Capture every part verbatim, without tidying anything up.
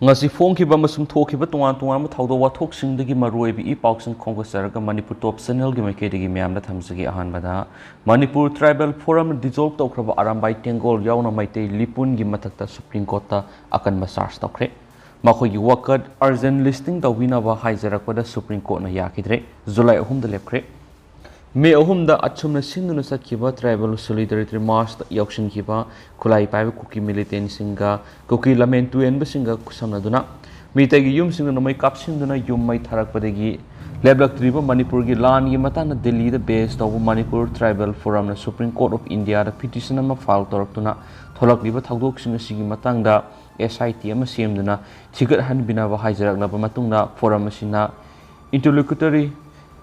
ꯉꯁꯤ ꯐꯣꯡꯈꯤꯕ ꯑꯃꯁꯨꯡ ꯊꯣꯛꯈꯤꯕ ꯇꯣꯉꯥꯟ ꯇꯣꯉꯥꯟꯕ ꯊꯧꯗꯣꯛ ꯋꯥꯊꯣꯛꯁꯤꯡꯗꯒꯤ ꯃꯔꯨꯑꯣꯏꯕ ꯏ ꯄꯥꯎꯁꯤꯡ ꯈꯣꯝꯒꯠꯆꯔꯒ ꯃꯅꯤꯄꯨꯔ ꯇꯣꯞ ꯆꯦꯅꯦꯜꯒꯤ ꯃꯥꯏꯀꯩꯗꯒꯤ ꯃꯌꯥꯝꯗ ꯊꯝꯖꯒꯦ꯫ ꯑꯍꯥꯟꯕꯗ, ꯃꯅꯤꯄꯨꯔ ꯇ꯭ꯔꯥꯏꯕꯦꯜ ꯐꯣꯔꯝ ꯗꯤꯖꯣꯜꯕ ꯇꯧꯈ꯭ꯔꯕ ꯑꯔꯥꯝꯕꯥꯏ ꯇꯦꯡꯒꯣꯜ ꯌꯥꯎꯅ ꯃꯩꯇꯩ ꯂꯤꯄꯨꯟꯒꯤ ꯃꯊꯛꯇ ꯁꯨꯄ꯭ꯔꯤꯝ ꯀꯣꯔꯠꯇ ꯑꯀꯟꯕ ꯆꯥꯔꯖ ꯇꯧꯈ꯭ꯔꯦ꯫ ꯃꯈꯣꯏꯒꯤ ꯋꯥꯀꯠ ꯑꯔꯖꯦꯟ ꯂꯤꯁꯇꯤꯡ ꯇꯧꯕꯤꯅꯕ ꯍꯥꯏꯖꯔꯛꯄꯗ ꯁꯨꯄ꯭ꯔꯤꯝ ꯀꯣꯔꯠꯅ ꯌꯥꯈꯤꯗ꯭ꯔꯦ꯫ ꯖꯨꯂꯥꯏ ꯑꯍꯨꯝꯗ ꯂꯦꯞꯈ꯭ꯔꯦ꯫ ꯃꯦ ꯑꯍꯨꯝꯗ ꯑꯁꯨꯝꯅ ꯁꯤꯟꯗꯨꯅ ꯆꯠꯈꯤꯕ ꯇ꯭ꯔꯥꯏꯕꯦꯜ ꯁꯣꯂꯤꯗꯥꯔꯤꯇꯤ ꯃꯥꯔꯆꯇ ꯌꯥꯎꯁꯤꯟꯈꯤꯕ ꯈꯨꯠꯂꯥꯏ ꯄꯥꯏꯕ ꯀꯨꯀꯤ ꯃꯤꯂꯤꯇꯦꯟꯁꯤꯡꯒ ꯀꯨꯀꯤ ꯂꯃꯦꯟ ꯇꯨꯌꯦꯟꯕꯁꯤꯡꯒ ꯈꯨꯠꯁꯝꯅꯗꯨꯅ ꯃꯤꯇꯩꯒꯤ ꯌꯨꯝꯁꯤꯡꯗ ꯅꯣꯡꯃꯩ ꯀꯥꯞꯁꯤꯟꯗꯨꯅ ꯌꯨꯝ ꯃꯩ ꯊꯥꯔꯛꯄꯗꯒꯤ ꯂꯦꯞꯂꯛꯇ꯭ꯔꯤꯕ ꯃꯅꯤꯄꯨꯔꯒꯤ ꯂꯥꯟꯒꯤ ꯃꯇꯥꯡꯗ ꯗꯤꯜꯂꯤꯗ ꯕꯦꯁ ꯇꯧꯕ ꯃꯅꯤꯄꯨꯔ ꯇ꯭ꯔꯥꯏꯕꯦꯜ ꯐꯣꯔꯝꯅ ꯁꯨꯄ꯭ꯔꯤꯝ ꯀꯣꯔꯠ ꯑꯣꯐ ꯏꯟꯗꯤꯌꯥꯗ ꯄꯤꯇꯤꯁꯟ ꯑꯃ ꯐꯥꯏꯜ ꯇꯧꯔꯛꯇꯨꯅ ꯊꯣꯛꯂꯛꯂꯤꯕ ꯊꯧꯗꯣꯛꯁꯤꯡ ꯑꯁꯤꯒꯤ ꯃꯇꯥꯡꯗ ꯑꯦꯁ ꯑꯥꯏ ꯇꯤ ꯑꯃ ꯁꯦꯝꯗꯨꯅ ꯊꯤꯒꯠꯍꯟꯕꯤꯅꯕ ꯍꯥꯏꯖꯔꯛꯂꯕ ꯃꯇꯨꯡꯗ ꯐꯣꯔꯝ ꯑꯁꯤꯅ ꯏꯟꯇꯔꯂꯣꯀ꯭ꯌꯨꯇꯔꯤ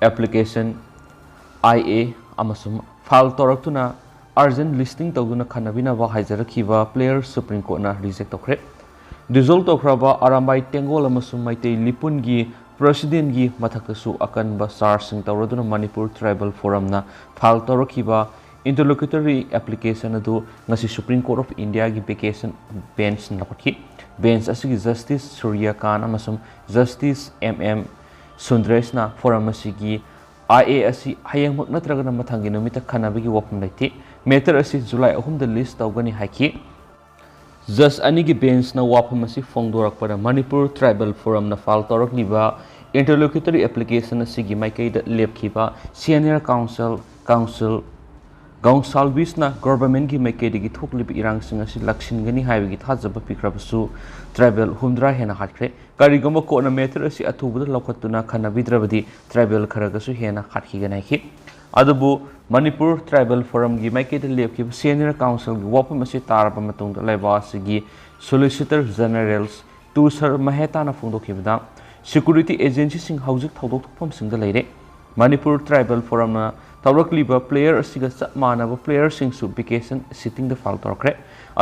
ꯑꯦꯄ꯭ꯂꯤꯀꯦꯁꯟ, ꯑꯥꯏ ꯑꯦ, ꯑꯃꯁꯨꯡ ꯐꯥꯏꯜ ꯇꯧꯔꯛꯇꯨꯅ ꯑꯔꯖꯦꯟ ꯂꯤꯁꯇꯤꯡ ꯇꯧꯗꯨꯅ ꯈꯟꯅꯕꯤꯅꯕ ꯍꯥꯏꯖꯔꯛꯈꯤꯕ ꯄ꯭ꯂꯦꯌꯔ ꯁꯨꯄ꯭ꯔꯤꯝ ꯀꯣꯔꯠꯅ ꯔꯤꯖꯦꯛ ꯇꯧꯈ꯭ꯔꯦ꯫ ꯗꯤꯖꯣꯜꯕ ꯇꯧꯈ꯭ꯔꯕ ꯑꯔꯥꯝꯕꯥꯏ ꯇꯦꯡꯒꯣꯜ ꯑꯃꯁꯨꯡ ꯃꯩꯇꯩ ꯂꯤꯄꯨꯟꯒꯤ ꯄ꯭ꯔꯁꯤꯗꯦꯟꯒꯤ ꯃꯊꯛꯇꯁꯨ ꯑꯀꯟꯕ ꯆꯥꯔꯖꯁꯤꯡ ꯇꯧꯔꯗꯨꯅ ꯃꯅꯤꯄꯨꯔ ꯇ꯭ꯔꯥꯏꯕꯦꯜ ꯐꯣꯔꯝꯅ ꯐꯥꯏꯜ ꯇꯧꯔꯛꯈꯤꯕ ꯏꯟꯇꯔꯂꯣꯀ꯭ꯌꯨꯇꯔꯤ ꯑꯦꯄ꯭ꯂꯤꯀꯦꯁꯟ ꯑꯗꯨ ꯉꯁꯤ ꯁꯨꯄ꯭ꯔꯤꯝ ꯀꯣꯔꯠ ꯑꯣꯐ ꯏꯟꯗꯤꯌꯥꯒꯤ ꯚꯦꯀꯦꯁꯟ ꯕꯦꯟꯁꯅ ꯂꯧꯈꯠꯈꯤ꯫ ꯕꯦꯟꯁ ꯑꯁꯤꯒꯤ ꯖꯁꯇꯤꯁ ꯁꯨꯔ꯭ꯌꯀꯥꯟ ꯑꯃꯁꯨꯡ ꯖꯁꯇꯤꯁ ꯑꯦꯝ ꯑꯦꯝ ꯁꯨꯟꯗ꯭ꯔꯦꯁꯅ ꯐꯣꯔꯝ ꯑꯁꯤꯒꯤ ꯑꯥꯏ ꯑꯦ ꯑꯁꯤ ꯍꯌꯦꯡꯃꯛ ꯅꯠꯇ꯭ꯔꯒꯅ ꯃꯊꯪꯒꯤ ꯅꯨꯃꯤꯠꯇ ꯈꯟꯅꯕꯒꯤ ꯋꯥꯐꯝ ꯂꯩꯇꯦ꯫ ꯃꯦꯇꯔ ꯑꯁꯤ ꯖꯨꯂꯥꯏ ꯑꯍꯨꯝꯗ ꯂꯤꯁ ꯇꯧꯒꯅꯤ ꯍꯥꯏꯈꯤ꯫ ꯖꯁ ꯑꯅꯤꯒꯤ ꯕꯦꯟꯁꯅ ꯋꯥꯐꯝ ꯑꯁꯤ ꯐꯣꯡꯗꯣꯔꯛꯄꯗ ꯃꯅꯤꯄꯨꯔ ꯇ꯭ꯔꯥꯏꯕꯦꯜ ꯐꯣꯔꯝꯅ ꯐꯥꯏꯜ ꯇꯧꯔꯛꯂꯤꯕ ꯏꯟꯇꯔꯂꯣꯀ꯭ꯌꯨꯇꯔꯤ ꯑꯦꯄ꯭ꯂꯤꯀꯦꯁꯟ ꯑꯁꯤꯒꯤ ꯃꯥꯏꯀꯩꯗ ꯂꯦꯞꯈꯤꯕ ꯁꯦꯅꯤꯌꯔ ꯀꯥꯎꯟꯁꯤꯜ, ꯀꯥꯎꯟꯁꯤꯜ, ꯒꯥꯎꯟꯁꯥꯜꯕꯤꯁꯅ ꯒꯣꯚꯔꯟꯃꯦꯟꯠꯀꯤ ꯃꯥꯏꯀꯩꯗꯒꯤ ꯊꯣꯛꯂꯤꯕ ꯏꯔꯥꯡꯁꯤꯡ ꯑꯁꯤ ꯂꯥꯛꯁꯤꯟꯒꯅꯤ ꯍꯥꯏꯕꯒꯤ ꯊꯥꯖꯕ ꯄꯤꯈ꯭ꯔꯕꯁꯨ ꯇ꯭ꯔꯥꯏꯕꯦꯜ ꯍꯨꯝꯗ꯭ꯔꯥ ꯍꯦꯟꯅ ꯍꯥꯠꯈ꯭ꯔꯦ꯫ ꯀꯔꯤꯒꯨꯝꯕ ꯀꯣꯔꯠꯅ ꯃꯦꯇꯔ ꯑꯁꯤ ꯑꯊꯨꯕꯗ ꯂꯧꯈꯠꯇꯨꯅ ꯈꯟꯅꯕꯤꯗ꯭ꯔꯕꯗꯤ ꯇ꯭ꯔꯥꯏꯕꯦꯜ ꯈꯔꯒꯁꯨ ꯍꯦꯟꯅ ꯍꯥꯠꯈꯤꯒꯅꯤ ꯍꯥꯏꯈꯤ꯫ ꯑꯗꯨꯕꯨ ꯃꯅꯤꯄꯨꯔ ꯇ꯭ꯔꯥꯏꯕꯦꯜ ꯐꯣꯔꯝꯒꯤ ꯃꯥꯏꯀꯩꯗ ꯂꯦꯞꯈꯤꯕ ꯁꯦꯅꯤꯌꯔ ꯀꯥꯎꯟꯁꯤꯜꯒꯤ ꯋꯥꯐꯝ ꯑꯁꯤ ꯇꯥꯔꯕ ꯃꯇꯨꯡꯗ ꯂꯩꯕꯥꯛ ꯑꯁꯤꯒꯤ ꯁꯣꯂꯤꯁꯤꯇꯔ ꯖꯦꯅꯔꯦꯜ ꯇꯨꯁꯔ ꯃꯦꯍꯇꯥꯅ ꯐꯣꯡꯗꯣꯛꯈꯤꯕꯗ, ꯁꯦꯀ꯭ꯌꯨꯔꯤꯇꯤ ꯑꯦꯖꯦꯟꯁꯤꯁꯤꯡ ꯍꯧꯖꯤꯛ ꯊꯧꯗꯣꯛ ꯊꯣꯛꯐꯝꯁꯤꯡꯗ ꯂꯩꯔꯦ꯫ ꯃꯅꯤꯄꯨꯔ ꯇ꯭ꯔꯥꯏꯕꯦꯜ ꯐꯣꯔꯝꯅ ꯇꯧꯔꯛꯂꯤꯕ ꯄ꯭ꯂꯦꯌꯔ ꯑꯁꯤꯒ ꯆꯞ ꯃꯥꯟꯅꯕ ꯄ꯭ꯂꯦꯌꯔꯁꯤꯡꯁꯨ ꯚꯦꯀꯦꯁꯟ ꯁꯤꯠꯇꯤꯡꯗ ꯐꯥꯏꯜ ꯇꯧꯔꯛꯈ꯭ꯔꯦ꯫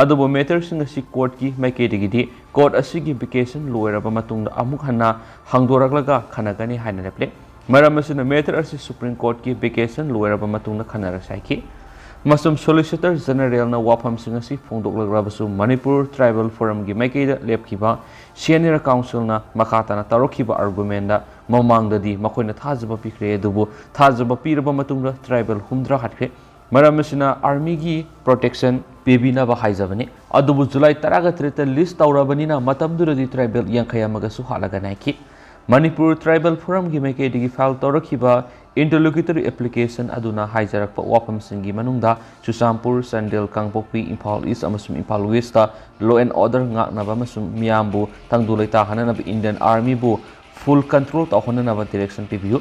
ꯑꯗꯨꯕꯨ ꯃꯦꯇꯔꯁꯤꯡ ꯑꯁꯤ ꯀꯣꯔꯠꯀꯤ ꯃꯥꯏꯀꯩꯗꯒꯤꯗꯤ ꯀꯣꯔꯠ ꯑꯁꯤꯒꯤ ꯚꯦꯀꯦꯁꯟ ꯂꯣꯏꯔꯕ ꯃꯇꯨꯡꯗ ꯑꯃꯨꯛ ꯍꯟꯅ ꯍꯥꯡꯗꯣꯔꯛꯂꯒ ꯈꯟꯅꯒꯅꯤ ꯍꯥꯏꯅ ꯂꯦꯞꯂꯦ꯫ ꯃꯔꯝ ꯑꯁꯤꯅ ꯃꯦꯇꯔ ꯑꯁꯤ ꯁꯨꯄ꯭ꯔꯤꯝ ꯀꯣꯔꯠꯀꯤ ꯚꯦꯀꯦꯁꯟ ꯂꯣꯏꯔꯕ ꯃꯇꯨꯡꯗ ꯈꯟꯅꯔꯁꯤ ꯍꯥꯏꯈꯤ꯫ ꯑꯃꯁꯨꯡ Solicitor Generalꯅ ꯋꯥꯐꯝꯁꯤꯡ ꯑꯁꯤ ꯐꯣꯡꯗꯣꯛꯂꯛꯂꯕꯁꯨ, ꯃꯅꯤꯄꯨꯔ Tribal Forumꯒꯤ ꯃꯥꯏꯀꯩꯗ ꯂꯦꯞꯈꯤꯕ Senior Counselꯅ ꯃꯈꯥ ꯇꯥꯅ ꯇꯧꯔꯛꯈꯤꯕ argumentꯗ ꯃꯃꯥꯡꯗꯗꯤ ꯃꯈꯣꯏꯅ ꯊꯥꯖꯕ ꯄꯤꯈ꯭ꯔꯦ, ꯑꯗꯨꯕꯨ ꯊꯥꯖꯕ ꯄꯤꯔꯕ ꯃꯇꯨꯡꯗ tribal ꯍꯨꯝꯗ꯭ꯔꯥ ꯍꯥꯠꯈ꯭ꯔꯦ꯫ ꯃꯔꯝ ꯑꯁꯤꯅ Armyꯒꯤ protection ꯄꯤꯕꯤꯅꯕ ꯍꯥꯏꯖꯕꯅꯤ꯫ ꯑꯗꯨꯕꯨ July ꯇꯔꯥꯒ ꯇꯔꯦꯠꯇ list ꯇꯧꯔꯕꯅꯤꯅ ꯃꯇꯝꯗꯨꯗꯗꯤ tribal ꯌꯥꯡꯈꯩ ꯑꯃꯒꯁꯨ ꯍꯥꯠꯂꯒ ꯅꯥꯏꯈꯤ꯫ ꯃꯅꯤꯄꯨꯔ Tribal Forumꯒꯤ ꯃꯥꯏꯀꯩꯗꯒꯤ file ꯇꯧꯔꯛꯈꯤꯕ interlocutory application ꯑꯗꯨꯅ ꯍꯥꯏꯖꯔꯛꯄ ꯋꯥꯐꯝꯁꯤꯡꯒꯤ ꯃꯅꯨꯡꯗ ꯆꯨꯔꯆꯥꯟꯄꯨꯔ, ꯆꯥꯟꯗꯦꯜ, ꯀꯥꯡꯄꯣꯛꯄꯤ, ꯏꯝꯐꯥꯜ East ꯑꯃꯁꯨꯡ ꯏꯝꯐꯥꯜ Westꯇ law and order ꯉꯥꯛꯅꯕ ꯑꯃꯁꯨꯡ ꯃꯤꯌꯥꯝꯕꯨ ꯇꯪꯗꯨ ꯂꯩꯇꯥꯍꯟꯅꯅꯕ Indian Armyꯕꯨ full control ꯇꯧꯍꯟꯅꯅꯕ direction ꯄꯤꯕꯤꯌꯨ꯫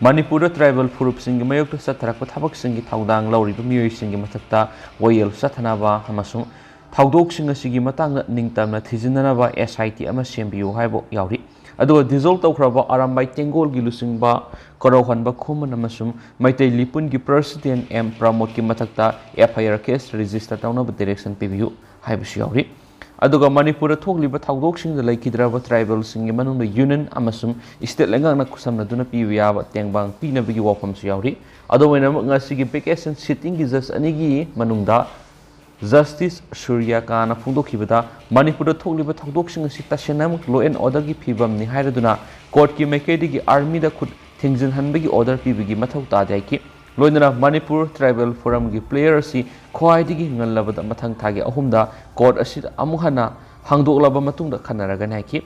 ꯃꯅꯤꯄꯨꯔꯗ tribal ꯐꯨꯔꯨꯞꯁꯤꯡꯒꯤ ꯃꯥꯌꯣꯛꯇ ꯆꯠꯊꯔꯛꯄ ꯊꯕꯛꯁꯤꯡꯒꯤ ꯊꯧꯗꯥꯡ ꯂꯧꯔꯤꯕ ꯃꯤꯑꯣꯏꯁꯤꯡꯒꯤ ꯃꯊꯛꯇ ꯋꯥꯌꯦꯜ ꯆꯠꯊꯅꯕ ꯑꯃꯁꯨꯡ ꯊꯧꯗꯣꯛꯁꯤꯡ ꯑꯁꯤꯒꯤ ꯃꯇꯥꯡꯗ ꯅꯤꯡꯇꯝꯅ ꯊꯤꯖꯤꯟꯅꯅꯕ S I T ꯑꯃ ꯁꯦꯝꯕꯤꯌꯨ ꯍꯥꯏꯕ ꯌꯥꯎꯔꯤ꯫ ꯑꯗꯨꯒ dissolve ꯇꯧꯈ꯭ꯔꯕ ꯑꯔꯥꯝꯕꯥꯏ ꯇꯦꯡꯒꯣꯜꯒꯤ ꯂꯨꯆꯤꯡꯕ ꯀꯣꯔꯧꯍꯟꯕ ꯈꯨꯃꯟ ꯑꯃꯁꯨꯡ ꯃꯩꯇꯩ ꯂꯤꯄꯨꯟꯒꯤ president M ꯄ꯭ꯔꯃꯣꯗꯀꯤ ꯃꯊꯛꯇ F I R case register ꯇꯧꯅꯕ direction ꯄꯤꯕꯤꯌꯨ ꯍꯥꯏꯕꯁꯨ ꯌꯥꯎꯔꯤ꯫ ꯑꯗꯨꯒ ꯃꯅꯤꯄꯨꯔꯗ ꯊꯣꯛꯂꯤꯕ ꯊꯧꯗꯣꯛꯁꯤꯡꯗ ꯂꯩꯈꯤꯗ꯭ꯔꯕ tribalꯁꯤꯡꯒꯤ ꯃꯅꯨꯡꯗ union ꯑꯃꯁꯨꯡ state ꯂꯩꯉꯥꯛꯅ ꯈꯨꯠꯁꯝꯅꯗꯨꯅ ꯄꯤꯕ ꯌꯥꯕ ꯇꯦꯡꯕꯥꯡ ꯄꯤꯅꯕꯒꯤ ꯋꯥꯐꯝꯁꯨ ꯌꯥꯎꯔꯤ꯫ ꯑꯗꯨꯝ ꯑꯣꯏꯅꯃꯛ, ꯉꯁꯤꯒꯤ vacation sittingꯒꯤ judge ꯑꯅꯤꯒꯤ ꯃꯅꯨꯡꯗ Justice ꯁꯨꯔ꯭ꯌꯀꯥꯟꯅ ꯐꯣꯡꯗꯣꯛꯈꯤꯕꯗ, ꯃꯅꯤꯄꯨꯔꯗ ꯊꯣꯛꯂꯤꯕ ꯊꯧꯗꯣꯛꯁꯤꯡ ꯑꯁꯤ ꯇꯁꯦꯡꯅꯃꯛ law and orderꯒꯤ ꯐꯤꯕꯝꯅꯤ ꯍꯥꯏꯔꯗꯨꯅ courtꯀꯤ ꯃꯥꯏꯀꯩꯗꯒꯤ Armyꯗ ꯈꯨꯠ ꯊꯤꯡꯖꯤꯟꯍꯟꯕꯒꯤ order ꯄꯤꯕꯒꯤ ꯃꯊꯧ ꯇꯥꯗꯦ ꯍꯥꯏꯈꯤ꯫ ꯂꯣꯏꯅꯅ ꯃꯅꯤꯄꯨꯔ Tribal Forumꯒꯤ player ꯑꯁꯤ ꯈ꯭ꯋꯥꯏꯗꯒꯤ ꯉꯜꯂꯕꯗ ꯃꯊꯪ ꯊꯥꯒꯤ ꯑꯍꯨꯝꯗ court ꯑꯁꯤꯗ ꯑꯃꯨꯛ ꯍꯟꯅ ꯍꯥꯡꯗꯣꯛꯂꯕ ꯃꯇꯨꯡꯗ ꯈꯟꯅꯔꯒꯅꯤ ꯍꯥꯏꯈꯤ꯫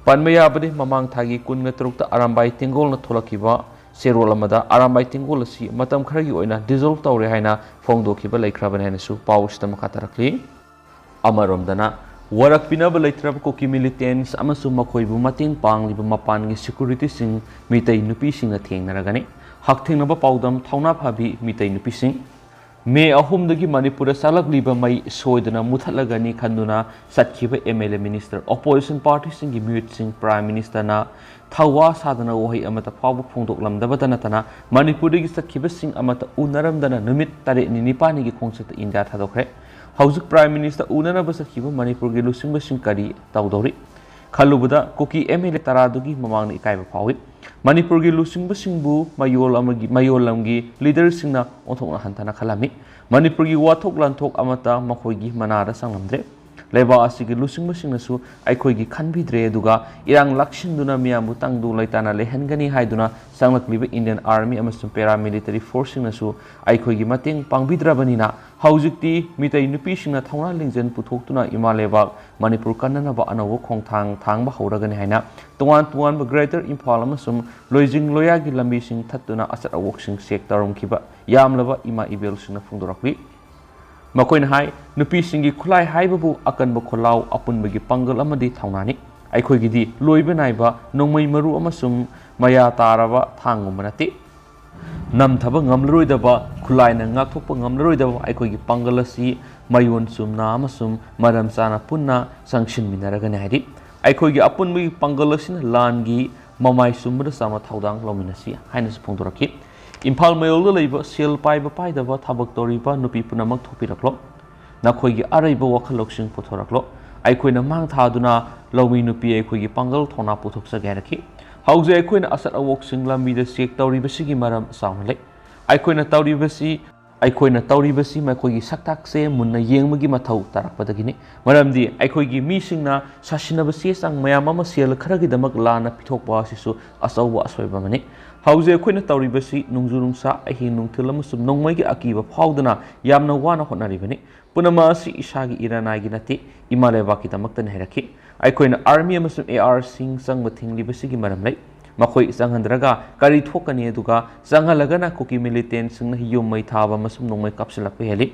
ꯄꯟꯕ ꯌꯥꯕꯗꯤ, ꯃꯃꯥꯡ ꯊꯥꯒꯤ ꯀꯨꯟꯒ ꯇꯔꯨꯛꯇ ꯑꯔꯥꯝꯕꯥꯏ ꯇꯦꯡꯒꯣꯜꯅ ꯊꯣꯛꯂꯛꯈꯤꯕ ꯆꯦꯔꯣꯜ ꯑꯃꯗ ꯑꯔꯥꯝꯕꯥꯏ ꯇꯦꯡꯒꯣꯜ ꯑꯁꯤ ꯃꯇꯝ ꯈꯔꯒꯤ ꯑꯣꯏꯅ dissolve ꯇꯧꯔꯦ ꯍꯥꯏꯅ ꯐꯣꯡꯗꯣꯛꯈꯤꯕ ꯂꯩꯈ꯭ꯔꯕꯅꯤ ꯍꯥꯏꯅꯁꯨ ꯄꯥꯎ ꯑꯁꯤꯗ ꯃꯈꯥ ꯇꯥꯔꯛꯂꯤ꯫ ꯑꯃꯔꯣꯝꯗꯅ, ꯋꯥꯔꯛꯄꯤꯅꯕ ꯂꯩꯇ꯭ꯔꯕ ꯀꯨꯀꯤ militants ꯑꯃꯁꯨꯡ ꯃꯈꯣꯏꯕꯨ ꯃꯇꯦꯡ ꯄꯥꯡꯂꯤꯕ ꯃꯄꯥꯟꯒꯤ securityꯁꯤꯡ ꯃꯤꯇꯩ ꯅꯨꯄꯤꯁꯤꯡꯅ ꯊꯦꯡꯅꯔꯒꯅꯤ꯫ ꯍꯛꯊꯦꯡꯅꯕ ꯄꯥꯎꯗꯝ, ꯊꯧꯅꯥ ꯐꯕꯤ ꯃꯤꯇꯩ ꯅꯨꯄꯤꯁꯤꯡ꯫ ꯃꯦ ꯑꯍꯨꯝꯗꯒꯤ ꯃꯅꯤꯄꯨꯔꯗ ꯆꯥꯛꯂꯛꯂꯤꯕ ꯃꯩ ꯁꯣꯏꯗꯅ ꯃꯨꯊꯠꯂꯒꯅꯤ ꯈꯟꯗꯨꯅ ꯆꯠꯈꯤꯕ M L A minister, opposition partyꯁꯤꯡꯒꯤ ꯃꯤꯍꯨꯠꯁꯤꯡ, Prime Ministerꯅ ꯊꯧꯋꯥ ꯁꯥꯗꯅ ꯋꯥꯍꯩ ꯑꯃꯠꯇ ꯐꯥꯎꯕ ꯐꯣꯡꯗꯣꯛꯂꯝꯗꯕꯇ ꯅꯠꯇꯅ, ꯃꯅꯤꯄꯨꯔꯗꯒꯤ ꯆꯠꯈꯤꯕꯁꯤꯡ ꯑꯃꯠꯇ ꯎꯅꯔꯝꯗꯅ ꯅꯨꯃꯤꯠ ꯇꯔꯦꯠꯅꯤ ꯅꯤꯄꯥꯜꯅꯤꯒꯤ ꯈꯣꯡꯆꯠꯇ ꯏꯟꯗꯤꯌꯥ ꯊꯥꯗꯣꯛꯈ꯭ꯔꯦ꯫ ꯍꯧꯖꯤꯛ Prime Minister ꯎꯅꯅꯕ ꯆꯠꯈꯤꯕ ꯃꯅꯤꯄꯨꯔꯒꯤ ꯂꯨꯆꯤꯡꯕꯁꯤꯡ ꯀꯔꯤ ꯇꯧꯗꯧꯔꯤ? ꯈꯜꯂꯨꯕꯗ ꯀꯨꯀꯤ M L A ꯇꯔꯥꯗꯨꯒꯤ ꯃꯃꯥꯡꯗ ꯏꯀꯥꯏꯕ ꯐꯥꯎꯏ꯫ ꯃꯅꯤꯄꯨꯔꯒꯤ ꯂꯨꯆꯤꯡꯕꯁꯤꯡꯕꯨ ꯃꯌꯣꯜ ꯑꯃꯒꯤ, ꯃꯌꯣꯜ ꯂꯝꯒꯤ ꯂꯤꯗꯔꯁꯤꯡꯅ ꯑꯣꯟꯊꯣꯛꯅ ꯍꯟꯊꯅ ꯈꯜꯂꯝꯃꯤ꯫ ꯃꯅꯤꯄꯨꯔꯒꯤ ꯋꯥꯊꯣꯛ ꯂꯥꯟꯊꯣꯛ ꯑꯃꯠꯇ ꯃꯈꯣꯏꯒꯤ ꯃꯅꯥꯗ ꯆꯪꯂꯝꯗ꯭ꯔꯦ꯫ ꯂꯩꯕꯥꯛ ꯑꯁꯤꯒꯤ ꯂꯨꯆꯤꯡꯕꯁꯤꯡꯅꯁꯨ ꯑꯩꯈꯣꯏꯒꯤ ꯈꯟꯕꯤꯗ꯭ꯔꯦ, ꯑꯗꯨꯒ ꯏꯔꯥꯡ ꯂꯥꯛꯁꯤꯟꯗꯨꯅ ꯃꯤꯌꯥꯝꯕꯨ ꯇꯪꯗꯨ ꯂꯩꯇꯥꯅ ꯂꯩꯍꯟꯒꯅꯤ ꯍꯥꯏꯗꯨꯅ ꯆꯪꯂꯛꯂꯤꯕ Indian Army ꯑꯃꯁꯨꯡ paramilitary forceꯁꯤꯡꯅꯁꯨ ꯑꯩꯈꯣꯏꯒꯤ ꯃꯇꯦꯡ ꯄꯥꯡꯕꯤꯗ꯭ꯔꯕꯅꯤꯅ, ꯍꯧꯖꯤꯛꯇꯤ ꯃꯤꯇꯩ ꯅꯨꯄꯤꯁꯤꯡꯅ ꯊꯧꯅꯥ ꯂꯤꯡꯖꯦꯜ ꯄꯨꯊꯣꯛꯇꯨꯅ ꯏꯃꯥ ꯂꯩꯕꯥꯛ ꯃꯅꯤꯄꯨꯔ ꯀꯟꯅꯅꯕ ꯑꯅꯧꯕ ꯈꯣꯡꯊꯥꯡ ꯊꯥꯡꯕ ꯍꯧꯔꯒꯅꯤ ꯍꯥꯏꯅ ꯇꯣꯉꯥꯟ ꯇꯣꯉꯥꯟꯕ Greater Imphal ꯑꯃꯁꯨꯡ ꯂꯣꯏꯖꯤꯡ ꯂꯣꯌꯥꯒꯤ ꯂꯝꯕꯤꯁꯤꯡ ꯊꯠꯇꯨꯅ ꯑꯆꯠ ꯑꯋꯣꯛꯁꯤꯡ ꯆꯦꯛ ꯇꯧꯔꯝꯈꯤꯕ ꯌꯥꯝꯂꯕ ꯏꯃꯥ ꯏꯕꯦꯜꯁꯤꯡꯅ ꯐꯣꯡꯗꯣꯔꯛꯂꯤ꯫ ꯃꯈꯣꯏꯅ ꯍꯥꯏ, ꯅꯨꯄꯤꯁꯤꯡꯒꯤ ꯈꯨꯠꯂꯥꯏ ꯍꯥꯏꯕꯕꯨ ꯑꯀꯟꯕ ꯈꯣꯜꯂꯥꯎ, ꯑꯄꯨꯟꯕꯒꯤ ꯄꯥꯡꯒꯜ ꯑꯃꯗꯤ ꯊꯧꯅꯥꯅꯤ꯫ ꯑꯩꯈꯣꯏꯒꯤꯗꯤ ꯂꯣꯏꯕ ꯅꯥꯏꯕ ꯅꯣꯡꯃꯩ ꯃꯔꯨ ꯑꯃꯁꯨꯡ ꯃꯌꯥ ꯇꯥꯔꯕ ꯊꯥꯡꯒꯨꯝꯕ ꯅꯠꯇꯦ꯫ ꯅꯝꯊꯕ ꯉꯝꯂꯔꯣꯏꯗꯕ, ꯈꯨꯠꯂꯥꯏꯅ ꯉꯥꯛꯊꯣꯛꯄ ꯉꯝꯂꯔꯣꯏꯗꯕ ꯑꯩꯈꯣꯏꯒꯤ ꯄꯥꯡꯒꯜ ꯑꯁꯤ ꯃꯌꯣꯟ ꯆꯨꯝꯅ ꯑꯃꯁꯨꯡ ꯃꯔꯝ ꯆꯥꯅ ꯄꯨꯟꯅ ꯆꯪꯁꯤꯟꯃꯤꯟꯅꯔꯒꯅꯤ ꯍꯥꯏꯔꯤ꯫ ꯑꯩꯈꯣꯏꯒꯤ ꯑꯄꯨꯟꯕꯒꯤ ꯄꯥꯡꯒꯜ ꯑꯁꯤꯅ ꯂꯥꯟꯒꯤ ꯃꯃꯥꯏ ꯆꯨꯝꯕꯗ ꯆꯥꯝꯕ ꯊꯧꯗꯥꯡ ꯂꯧꯃꯤꯟꯅꯁꯤ ꯍꯥꯏꯅꯁꯨ ꯐꯣꯡꯗꯣꯔꯛꯈꯤ꯫ ꯏꯝꯐꯥꯜ ꯃꯌꯣꯜꯗ ꯂꯩꯕ ꯁꯦꯜ ꯄꯥꯏꯕ ꯄꯥꯏꯗꯕ ꯊꯕꯛ ꯇꯧꯔꯤꯕ ꯅꯨꯄꯤ ꯄꯨꯝꯅꯃꯛ ꯊꯣꯛꯄꯤꯔꯛꯂꯣ꯫ ꯅꯈꯣꯏꯒꯤ ꯑꯔꯩꯕ ꯋꯥꯈꯜ ꯂꯧꯁꯤꯡ ꯄꯨꯊꯣꯔꯛꯂꯣ꯫ ꯑꯩꯈꯣꯏꯅ ꯃꯥꯡ ꯊꯥꯗꯨꯅ ꯂꯧꯃꯤ ꯅꯨꯄꯤ ꯑꯩꯈꯣꯏꯒꯤ ꯄꯥꯡꯒꯜ ꯊꯧꯅꯥ ꯄꯨꯊꯣꯛꯆꯒꯦ ꯍꯥꯏꯔꯛꯈꯤ꯫ ꯍꯧꯖꯤꯛ ꯑꯩꯈꯣꯏꯅ ꯑꯆꯠ ꯑꯋꯣꯛꯁꯤꯡ ꯂꯝꯕꯤꯗ ꯆꯦꯛ ꯇꯧꯔꯤꯕꯁꯤꯒꯤ ꯃꯔꯝ ꯆꯥꯎꯅ ꯂꯩ꯫ ꯑꯩꯈꯣꯏꯅ ꯇꯧꯔꯤꯕꯁꯤ, ꯑꯩꯈꯣꯏꯅ ꯇꯧꯔꯤꯕꯁꯤ ꯃꯈꯣꯏꯒꯤ ꯁꯛꯇꯥꯛꯁꯦ ꯃꯨꯟꯅ ꯌꯦꯡꯕꯒꯤ ꯃꯊꯧ ꯇꯥꯔꯛꯄꯗꯒꯤꯅꯤ꯫ ꯃꯔꯝꯗꯤ ꯑꯩꯈꯣꯏꯒꯤ ꯃꯤꯁꯤꯡꯅ ꯁꯥꯁꯤꯟꯅꯕ ꯆꯦ ꯆꯥꯡ ꯃꯌꯥꯝ ꯑꯃ ꯁꯦꯜ ꯈꯔꯒꯤꯗꯃꯛ ꯂꯥꯟꯅ ꯄꯤꯊꯣꯛꯄ ꯑꯁꯤꯁꯨ ꯑꯆꯧꯕ ꯑꯁꯣꯏꯕ ꯑꯃꯅꯤ꯫ ꯍꯧꯖꯤꯛ ꯑꯩꯈꯣꯏꯅ ꯇꯧꯔꯤꯕꯁꯤ ꯅꯣꯡꯖꯨ ꯅꯨꯡꯁꯥ, ꯑꯍꯤꯡ ꯅꯨꯡꯊꯤꯜ ꯑꯃꯁꯨꯡ ꯅꯣꯡꯃꯩꯒꯤ ꯑꯀꯤꯕ ꯐꯥꯎꯗꯅ ꯌꯥꯝꯅ ꯋꯥꯅ ꯍꯣꯠꯅꯔꯤꯕꯅꯤ꯫ ꯄꯨꯝꯅꯃꯛ ꯑꯁꯤ ꯏꯁꯥꯒꯤ ꯏꯔꯅꯥꯏꯒꯤ ꯅꯠꯇꯦ, ꯏꯃꯥ ꯂꯩꯕꯥꯛꯀꯤꯗꯃꯛꯇꯅꯤ ꯍꯥꯏꯔꯛꯈꯤ꯫ ꯑꯩꯈꯣꯏꯅ Army ꯑꯃꯁꯨꯡ ARꯁꯤꯡ ꯆꯪꯕ ꯊꯤꯡꯂꯤꯕꯁꯤꯒꯤ ꯃꯔꯝ ꯂꯩ꯫ ꯃꯈꯣꯏ ꯆꯪꯍꯟꯗ꯭ꯔꯒ ꯀꯔꯤ ꯊꯣꯛꯀꯅꯤ? ꯑꯗꯨꯒ ꯆꯪꯍꯜꯂꯒꯅ ꯀꯨꯀꯤ militantꯁꯤꯡꯅ ꯌꯨꯝ ꯃꯩ ꯊꯥꯕ ꯑꯃꯁꯨꯡ ꯅꯣꯡꯃꯩ ꯀꯥꯞꯁꯤꯜꯂꯛꯄ ꯍꯦꯜꯂꯤ꯫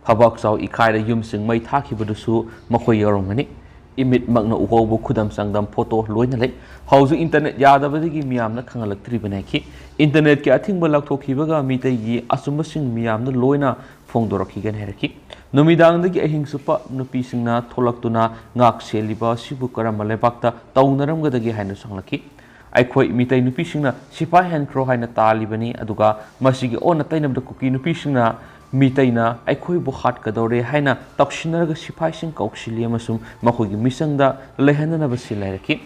ꯊꯕꯥꯛ ꯆꯥꯎ ꯏꯀꯥꯏꯔ ꯌꯨꯝꯁꯤꯡ ꯃꯩ ꯊꯥꯈꯤꯕꯗꯨꯁꯨ ꯃꯈꯣꯏ ꯌꯥꯎꯔꯝꯒꯅꯤ꯫ ꯏꯃꯤꯠꯃꯛꯅ ꯎꯍꯧꯕ ꯈꯨꯗꯝ ꯆꯥꯡꯗꯝ photo ꯂꯣꯏꯅ ꯂꯩ꯫ ꯍꯧꯖꯤꯛ internet ꯌꯥꯗꯕꯗꯒꯤ ꯃꯤꯌꯥꯝꯅ ꯈꯪꯍꯜꯂꯛꯇ꯭ꯔꯤꯕꯅꯤ ꯍꯥꯏꯈꯤ꯫ Internetꯀꯤ ꯑꯊꯤꯡꯕ ꯂꯧꯊꯣꯛꯈꯤꯕꯒ ꯃꯤꯇꯩꯒꯤ ꯑꯆꯨꯝꯕꯁꯤꯡ ꯃꯤꯌꯥꯝꯅ ꯂꯣꯏꯅ ꯐꯣꯡꯗꯣꯔꯛꯈꯤꯒꯅꯤ ꯍꯥꯏꯔꯛꯈꯤ꯫ ꯅꯨꯃꯤꯗꯥꯡꯗꯒꯤ ꯑꯍꯤꯡ ꯆꯨꯞꯄ ꯅꯨꯄꯤꯁꯤꯡꯅ ꯊꯣꯛꯂꯛꯇꯨꯅ ꯉꯥꯛ ꯁꯦꯜꯂꯤꯕ ꯑꯁꯤꯕꯨ ꯀꯔꯝꯕ ꯂꯩꯕꯥꯛꯇ ꯇꯧꯅꯔꯝꯒꯗꯒꯦ ꯍꯥꯏꯅꯁꯨ ꯍꯪꯂꯛꯈꯤ꯫ ꯑꯩꯈꯣꯏ ꯃꯤꯇꯩ ꯅꯨꯄꯤꯁꯤꯡꯅ ꯁꯤꯐꯥꯏ ꯍꯟꯈ꯭ꯔꯣ ꯍꯥꯏꯅ ꯇꯥꯜꯂꯤꯕꯅꯤ, ꯑꯗꯨꯒ ꯃꯁꯤꯒꯤ ꯑꯣꯟꯅ ꯇꯩꯅꯕꯗ ꯀꯨꯀꯤ ꯅꯨꯄꯤꯁꯤꯡꯅ ꯃꯤꯇꯩꯅ ꯑꯩꯈꯣꯏꯕꯨ ꯍꯥꯠꯀꯗꯧꯔꯦ ꯍꯥꯏꯅ ꯇꯧꯁꯤꯟꯅꯔꯒ ꯁꯤꯐꯥꯏꯁꯤꯡ ꯀꯧꯁꯤꯜꯂꯤ ꯑꯃꯁꯨꯡ ꯃꯈꯣꯏꯒꯤ ꯃꯤꯆꯪꯗ ꯂꯩꯍꯟꯅꯅꯕ ꯁꯤꯜ ꯍꯥꯏꯔꯛꯈꯤ꯫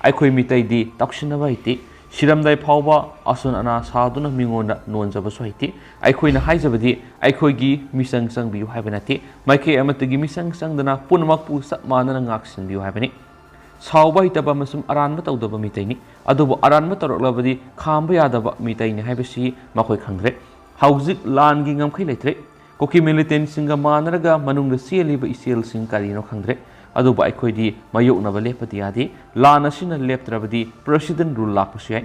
ꯑꯩꯈꯣꯏ ꯃꯤꯇꯩꯗꯤ ꯇꯧꯁꯤꯟꯅꯕ ꯍꯩꯇꯦ꯫ ꯁꯤꯔꯝꯗꯥꯏ ꯐꯥꯎꯕ ꯑꯁꯣꯟ ꯑꯅꯥ ꯁꯥꯗꯨꯅ ꯃꯤꯉꯣꯟꯗ ꯅꯣꯟꯖꯕꯁꯨ ꯍꯩꯇꯦ꯫ ꯑꯩꯈꯣꯏꯅ ꯍꯥꯏꯖꯕꯗꯤ ꯑꯩꯈꯣꯏꯒꯤ ꯃꯤꯆꯪ ꯆꯪꯕꯤꯌꯨ ꯍꯥꯏꯕ ꯅꯠꯇꯦ꯫ ꯃꯥꯏꯀꯩ ꯑꯃꯠꯇꯒꯤ ꯃꯤꯆꯪ ꯆꯪꯗꯅ ꯄꯨꯝꯅꯃꯛꯄꯨ ꯆꯞ ꯃꯥꯟꯅꯅ ꯉꯥꯛꯁꯤꯟꯕꯤꯌꯨ ꯍꯥꯏꯕꯅꯤ꯫ ꯁꯥꯎꯕ ꯍꯩꯇꯕ ꯑꯃꯁꯨꯡ ꯑꯔꯥꯟꯕ ꯇꯧꯗꯕ ꯃꯤꯇꯩꯅꯤ꯫ ꯑꯗꯨꯕꯨ ꯑꯔꯥꯟꯕ ꯇꯧꯔꯛꯂꯕꯗꯤ ꯈꯥꯝꯕ ꯌꯥꯗꯕ ꯃꯤꯇꯩꯅꯤ ꯍꯥꯏꯕꯁꯤ ꯃꯈꯣꯏ ꯈꯪꯗ꯭ꯔꯦ꯫ ꯍꯧꯖꯤꯛ ꯂꯥꯟꯒꯤ ꯉꯝꯈꯩ ꯂꯩꯇ꯭ꯔꯦ꯫ ꯀꯨꯀꯤ ꯃꯤꯂꯤꯇꯦꯟꯁꯤꯡꯒ ꯃꯥꯟꯅꯔꯒ ꯃꯅꯨꯡꯗ ꯆꯦꯜꯂꯤꯕ ꯏꯆꯦꯜꯁꯤꯡ ꯀꯔꯤꯅꯣ ꯈꯪꯗ꯭ꯔꯦ꯫ ꯑꯗꯨꯕꯨ ꯑꯩꯈꯣꯏꯗꯤ ꯃꯥꯌꯣꯛꯅꯕ ꯂꯦꯞꯄꯗꯤ ꯌꯥꯗꯦ꯫ ꯂꯥꯟ ꯑꯁꯤꯅ ꯂꯦꯞꯇ꯭ꯔꯕꯗꯤ ꯄ꯭ꯔꯦꯁꯤꯗꯦꯟ ꯔꯨꯜ ꯂꯥꯛꯄꯁꯨ ꯌꯥꯏ꯫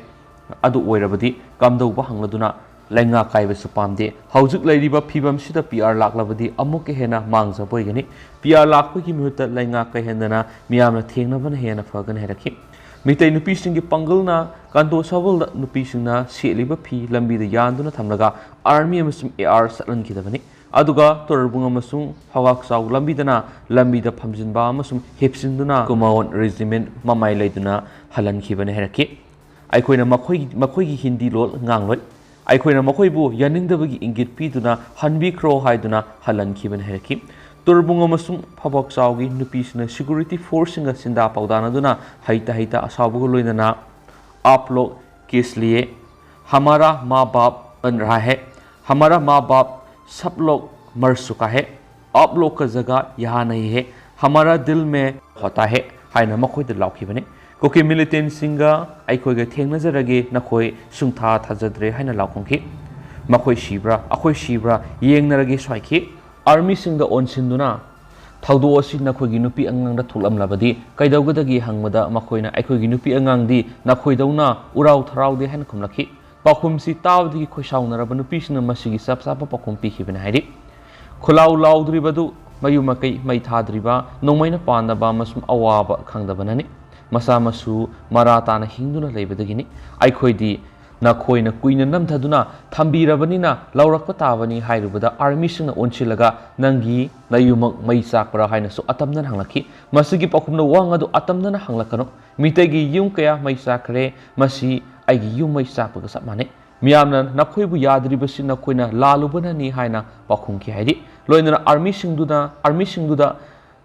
ꯑꯗꯨ ꯑꯣꯏꯔꯕꯗꯤ ꯀꯝꯗꯧꯕ ꯍꯪꯂꯗꯨꯅ ꯂꯩꯉꯥꯛ ꯀꯥꯏꯕꯁꯨ ꯄꯥꯝꯗꯦ꯫ ꯍꯧꯖꯤꯛ ꯂꯩꯔꯤꯕ ꯐꯤꯕꯝꯁꯤꯗ ꯄꯤ ꯑꯥꯔ ꯂꯥꯛꯂꯕꯗꯤ ꯑꯃꯨꯛꯀ ꯍꯦꯟꯅ ꯃꯥꯡꯖꯕ ꯑꯣꯏꯒꯅꯤ꯫ ꯄꯤ ꯑꯥꯔ ꯂꯥꯛꯄꯒꯤ ꯃꯍꯨꯠꯇ ꯂꯩꯉꯥꯛ ꯀꯥꯏꯍꯟꯗꯅ ꯃꯤꯌꯥꯝꯅ ꯊꯦꯡꯅꯕꯅ ꯍꯦꯟꯅ ꯐꯒꯅꯤ ꯍꯥꯏꯔꯛꯈꯤ꯫ ꯃꯤꯇꯩ ꯅꯨꯄꯤꯁꯤꯡꯒꯤ ꯄꯥꯡꯒꯜꯅ ꯀꯟꯇꯣ ꯁꯥꯋꯜꯗ ꯅꯨꯄꯤꯁꯤꯡꯅ ꯁꯦꯠꯂꯤꯕ ꯐꯤ ꯂꯝꯕꯤꯗ ꯌꯥꯟꯗꯨꯅ ꯊꯝꯂꯒ ꯑꯥꯔꯃꯤ ꯑꯃꯁꯨꯡꯑꯦ ꯑꯥꯔ ꯆꯠꯍꯟꯈꯤꯗꯕꯅꯤ꯫ ꯑꯗꯨꯒ ꯇꯣꯔꯕꯨꯡ ꯑꯃꯁꯨꯡ ꯐꯥꯎꯒꯥꯛꯆꯥꯎ ꯂꯝꯕꯤꯗꯅ ꯂꯝꯕꯤꯗ ꯐꯝꯖꯤꯟꯕ ꯑꯃꯁꯨꯡ ꯍꯤꯞꯆꯤꯟꯗꯨꯅ ꯀꯨꯃꯥꯋꯣꯟ ꯔꯦꯖꯤꯃꯦꯟ ꯃꯃꯥꯏ ꯂꯩꯗꯨꯅ ꯍꯜꯍꯟꯈꯤꯕꯅꯤ ꯍꯥꯏꯔꯛꯈꯤ꯫ ꯑꯩꯈꯣꯏꯅ ꯃꯈꯣꯏꯒꯤ, ꯃꯈꯣꯏꯒꯤ ꯍꯤꯟꯗꯤ ꯂꯣꯜ ꯉꯥꯡꯂꯣꯏ꯫ ꯑꯩꯈꯣꯏꯅ ꯃꯈꯣꯏꯕꯨ ꯌꯥꯅꯤꯡꯗꯕꯒꯤ ꯏꯪꯒꯤꯠ ꯄꯤꯗꯨꯅ ꯍꯟꯕꯤꯈ꯭ꯔꯣ ꯍꯥꯏꯗꯨꯅ ꯍꯜꯍꯟꯈꯤꯕꯅꯤ ꯍꯥꯏꯔꯛꯈꯤ꯫ ꯇꯣꯔꯕꯨꯡ ꯑꯃꯁꯨꯡ ꯐꯥꯎꯒꯥꯛꯆꯥꯎꯒꯤ ꯅꯨꯄꯤꯁꯤꯡꯅ ꯁꯦꯀ꯭ꯌꯨꯔꯤꯇꯤ ꯐꯣꯔꯁꯁꯤꯡꯒ ꯁꯤꯟꯗꯥ ꯄꯥꯎꯗꯥꯅꯗꯨꯅ ꯍꯩꯇ ꯍꯩꯇ ꯑꯁꯥꯎꯕꯒ ꯂꯣꯏꯅꯅ "आप लोग किस लिए? हमारा माँ बाप बन रहा है, हमारा माँ बाप सब लोग मर चुका है, आप लोग का जगह यहाँ नहीं है, हमारा दिल में होता है" ꯍꯥꯏꯅ ꯃꯈꯣꯏꯗ ꯂꯥꯎꯈꯤꯕꯅꯤ꯫ ꯀꯨꯀꯤ ꯃꯤꯂꯤꯇꯦꯟꯁꯤꯡꯒ ꯑꯩꯈꯣꯏꯒ ꯊꯦꯡꯅꯖꯔꯒꯦ, ꯅꯈꯣꯏ ꯁꯨꯡꯊꯥ ꯊꯥꯖꯗ꯭ꯔꯦ ꯍꯥꯏꯅ ꯂꯥꯎꯈꯨꯝꯈꯤ꯫ ꯃꯈꯣꯏ ꯁꯤꯕ꯭ꯔꯥ, ꯑꯩꯈꯣꯏ ꯁꯤꯕ꯭ꯔꯥ ꯌꯦꯡꯅꯔꯒꯦꯁꯨ ꯍꯥꯏꯈꯤ꯫ ꯑꯥꯔꯃꯤꯁꯤꯡꯗ ꯑꯣꯟꯁꯤꯟꯗꯨꯅ ꯊꯧꯗꯣꯛ ꯑꯁꯤ ꯅꯈꯣꯏꯒꯤ ꯅꯨꯄꯤ ꯑꯉꯥꯡꯗ ꯊꯣꯛꯂꯝꯂꯕꯗꯤ ꯀꯩꯗꯧꯒꯗꯒꯦ ꯍꯪꯕꯗ ꯃꯈꯣꯏꯅ "ꯑꯩꯈꯣꯏꯒꯤ ꯅꯨꯄꯤ ꯑꯉꯥꯡꯗꯤ ꯅꯈꯣꯏꯗꯧꯅ ꯎꯔꯥꯎ ꯊꯔꯥꯎꯗꯦ" ꯍꯥꯏꯅ ꯈꯨꯝꯂꯛꯈꯤ꯫ ꯄꯥꯎꯈꯨꯝꯁꯤ ꯇꯥꯕꯗꯒꯤ ꯈꯣꯏꯁꯥꯎꯅꯔꯕ ꯅꯨꯄꯤꯁꯤꯡꯅ ꯃꯁꯤꯒꯤ ꯆꯞ ꯆꯥꯕ ꯄꯥꯎꯈꯨꯝ ꯄꯤꯈꯤꯕꯅꯤ ꯍꯥꯏꯔꯤ꯫ ꯈꯨꯂꯥꯎ ꯂꯥꯎꯗ꯭ꯔꯤꯕꯗꯨ ꯃꯌꯨꯝ ꯃꯀꯩ ꯃꯩ ꯊꯥꯗ꯭ꯔꯤꯕ, ꯅꯣꯡꯃꯩꯅ ꯄꯥꯟꯗꯕ ꯑꯃꯁꯨꯡ ꯑꯋꯥꯕ ꯈꯪꯗꯕꯅꯅꯤ꯫ ꯃꯆꯥ ꯃꯁꯨ ꯃꯔꯥ ꯇꯥꯅ ꯍꯤꯡꯗꯨꯅ ꯂꯩꯕꯗꯒꯤꯅꯤ꯫ ꯑꯩꯈꯣꯏꯗꯤ ꯅꯈꯣꯏꯅ ꯀꯨꯏꯅ ꯅꯝꯊꯗꯨꯅ ꯊꯝꯕꯤꯔꯕꯅꯤꯅ ꯂꯧꯔꯛꯄ ꯇꯥꯕꯅꯤ ꯍꯥꯏꯔꯨꯕꯗ ꯑꯥꯔꯃꯤꯁꯤꯡꯅ ꯑꯣꯟꯁꯤꯜꯂꯒ "ꯅꯪꯒꯤ ꯅꯌꯨꯝꯃꯛ ꯃꯩ ꯆꯥꯛꯄ꯭ꯔꯥ?" ꯍꯥꯏꯅꯁꯨ ꯑꯇꯝꯅꯅ ꯍꯪꯂꯛꯈꯤ꯫ ꯃꯁꯤꯒꯤ ꯄꯥꯎꯈꯨꯝꯗ ꯋꯥꯍꯪ ꯑꯗꯨ ꯑꯇꯝꯅꯅ ꯍꯪꯂꯛꯀꯅꯨ꯫ ꯃꯤꯇꯩꯒꯤ ꯌꯨꯝ ꯀꯌꯥ ꯃꯩ ꯆꯥꯛꯈ꯭ꯔꯦ, ꯃꯁꯤ ꯑꯩꯒꯤ ꯌꯨꯝ ꯃꯩ ꯆꯥꯛꯄꯒ ꯆꯞ ꯃꯥꯟꯅꯩ꯫ ꯃꯤꯌꯥꯝꯅ ꯅꯈꯣꯏꯕꯨ ꯌꯥꯗ꯭ꯔꯤꯕꯁꯤ ꯅꯈꯣꯏꯅ ꯂꯥꯜꯂꯨꯕꯅꯅꯤ ꯍꯥꯏꯅ ꯄꯥꯎꯈꯨꯝꯈꯤ ꯍꯥꯏꯔꯤ꯫ ꯂꯣꯏꯅꯅ ꯑꯥꯔꯃꯤꯁꯤꯡꯗꯨꯅ, ꯑꯥꯔꯃꯤꯁꯤꯡꯗꯨꯗ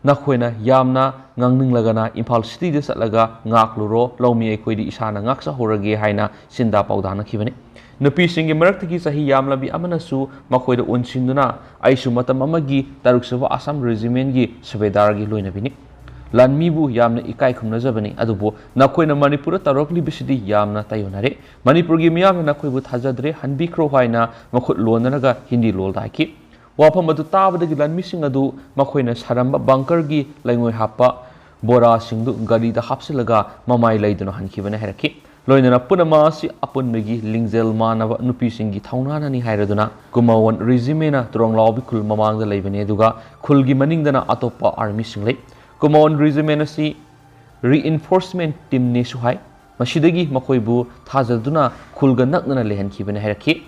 ꯅꯈꯣꯏꯅ ꯌꯥꯝꯅ ꯉꯥꯡꯅꯤꯡꯂꯒꯅ ꯏꯝꯐꯥꯜ ꯁꯤꯇꯤꯗ ꯆꯠꯂꯒ ꯉꯥꯛꯂꯨꯔꯣ, ꯂꯧꯃꯤ ꯑꯩꯈꯣꯏꯗꯤ ꯏꯁꯥꯅ ꯉꯥꯛꯆꯍꯧꯔꯒꯦ ꯍꯥꯏꯅ ꯁꯤꯟꯗꯥ ꯄꯥꯎꯗꯥꯅꯈꯤꯕꯅꯤ꯫ ꯅꯨꯄꯤꯁꯤꯡꯒꯤ ꯃꯔꯛꯇꯒꯤ ꯆꯍꯤ ꯌꯥꯝꯂꯕꯤ ꯑꯃꯅꯁꯨ ꯃꯈꯣꯏꯗ ꯑꯣꯟꯁꯤꯟꯗꯨꯅ, "ꯑꯩꯁꯨ ꯃꯇꯝ ꯑꯃꯒꯤ ꯇꯔꯨꯛꯁꯨꯕ ꯑꯁꯥꯝ ꯔꯦꯖꯤꯃꯦꯟꯒꯤ ꯁꯨꯕꯦꯗꯥꯔꯒꯤ ꯂꯣꯏꯅꯕꯤꯅꯤ꯫ ꯂꯥꯟꯃꯤꯕꯨ ꯌꯥꯝꯅ ꯏꯀꯥꯏ ꯈꯨꯝꯅꯖꯕꯅꯤ, ꯑꯗꯨꯕꯨ ꯅꯈꯣꯏꯅ ꯃꯅꯤꯄꯨꯔꯗ ꯇꯧꯔꯛꯂꯤꯕꯁꯤꯗꯤ ꯌꯥꯝꯅ ꯇꯥꯏꯑꯣꯟꯅꯔꯦ꯫ ꯃꯅꯤꯄꯨꯔꯒꯤ ꯃꯤꯌꯥꯝꯅ ꯅꯈꯣꯏꯕꯨ ꯊꯥꯖꯗ꯭ꯔꯦ, ꯍꯟꯕꯤꯈ꯭ꯔꯣ" ꯍꯥꯏꯅ ꯃꯈꯨꯠ ꯂꯣꯟꯅꯔꯒ ꯍꯤꯟꯗꯤ ꯂꯣꯜꯗ ꯍꯥꯏꯈꯤ꯫ ꯋꯥꯐꯝ ꯑꯗꯨ ꯇꯥꯕꯗꯒꯤ ꯂꯥꯟꯃꯤꯁꯤꯡ ꯑꯗꯨ ꯃꯈꯣꯏꯅ ꯁꯥꯔꯝꯕ ꯕꯪꯀꯔꯒꯤ ꯂꯩꯉꯣꯏ ꯍꯥꯞꯄ ꯕꯣꯔꯥꯁꯤꯡꯗꯨ ꯒꯥꯔꯤꯗ ꯍꯥꯞꯆꯤꯜꯂꯒ ꯃꯃꯥꯏ ꯂꯩꯗꯨꯅ ꯍꯟꯈꯤꯕꯅꯤ ꯍꯥꯏꯔꯛꯈꯤ꯫ ꯂꯣꯏꯅꯅ ꯄꯨꯝꯅꯃꯛ ꯑꯁꯤ ꯑꯄꯨꯟꯕꯒꯤ ꯂꯤꯡꯖꯦꯜ ꯃꯥꯟꯅꯕ ꯅꯨꯄꯤꯁꯤꯡꯒꯤ ꯊꯧꯅꯥꯅꯅꯤ ꯍꯥꯏꯔꯗꯨꯅ ꯀꯨꯃꯥꯋꯣꯟ ꯔꯦꯖꯤꯃꯦꯟꯅ ꯇ꯭ꯔꯣꯡꯂꯥꯎꯕꯤ ꯈꯨꯜ ꯃꯃꯥꯡꯗ ꯂꯩꯕꯅꯤ, ꯑꯗꯨꯒ ꯈꯨꯜꯒꯤ ꯃꯅꯤꯡꯗꯅ ꯑꯇꯣꯞꯄ ꯑꯥꯔꯃꯤꯁꯤꯡ ꯂꯩ꯫ ꯀꯨꯃꯥꯋꯣꯟ ꯔꯦꯖꯤꯃꯦꯟ ꯑꯁꯤ reinforcement teamꯅꯤꯁꯨ ꯍꯥꯏ꯫ ꯃꯁꯤꯗꯒꯤ ꯃꯈꯣꯏꯕꯨ ꯊꯥꯖꯗꯨꯅ ꯈꯨꯜꯒ ꯅꯛꯅꯅ ꯂꯩꯍꯟꯈꯤꯕꯅꯤ ꯍꯥꯏꯔꯛꯈꯤ꯫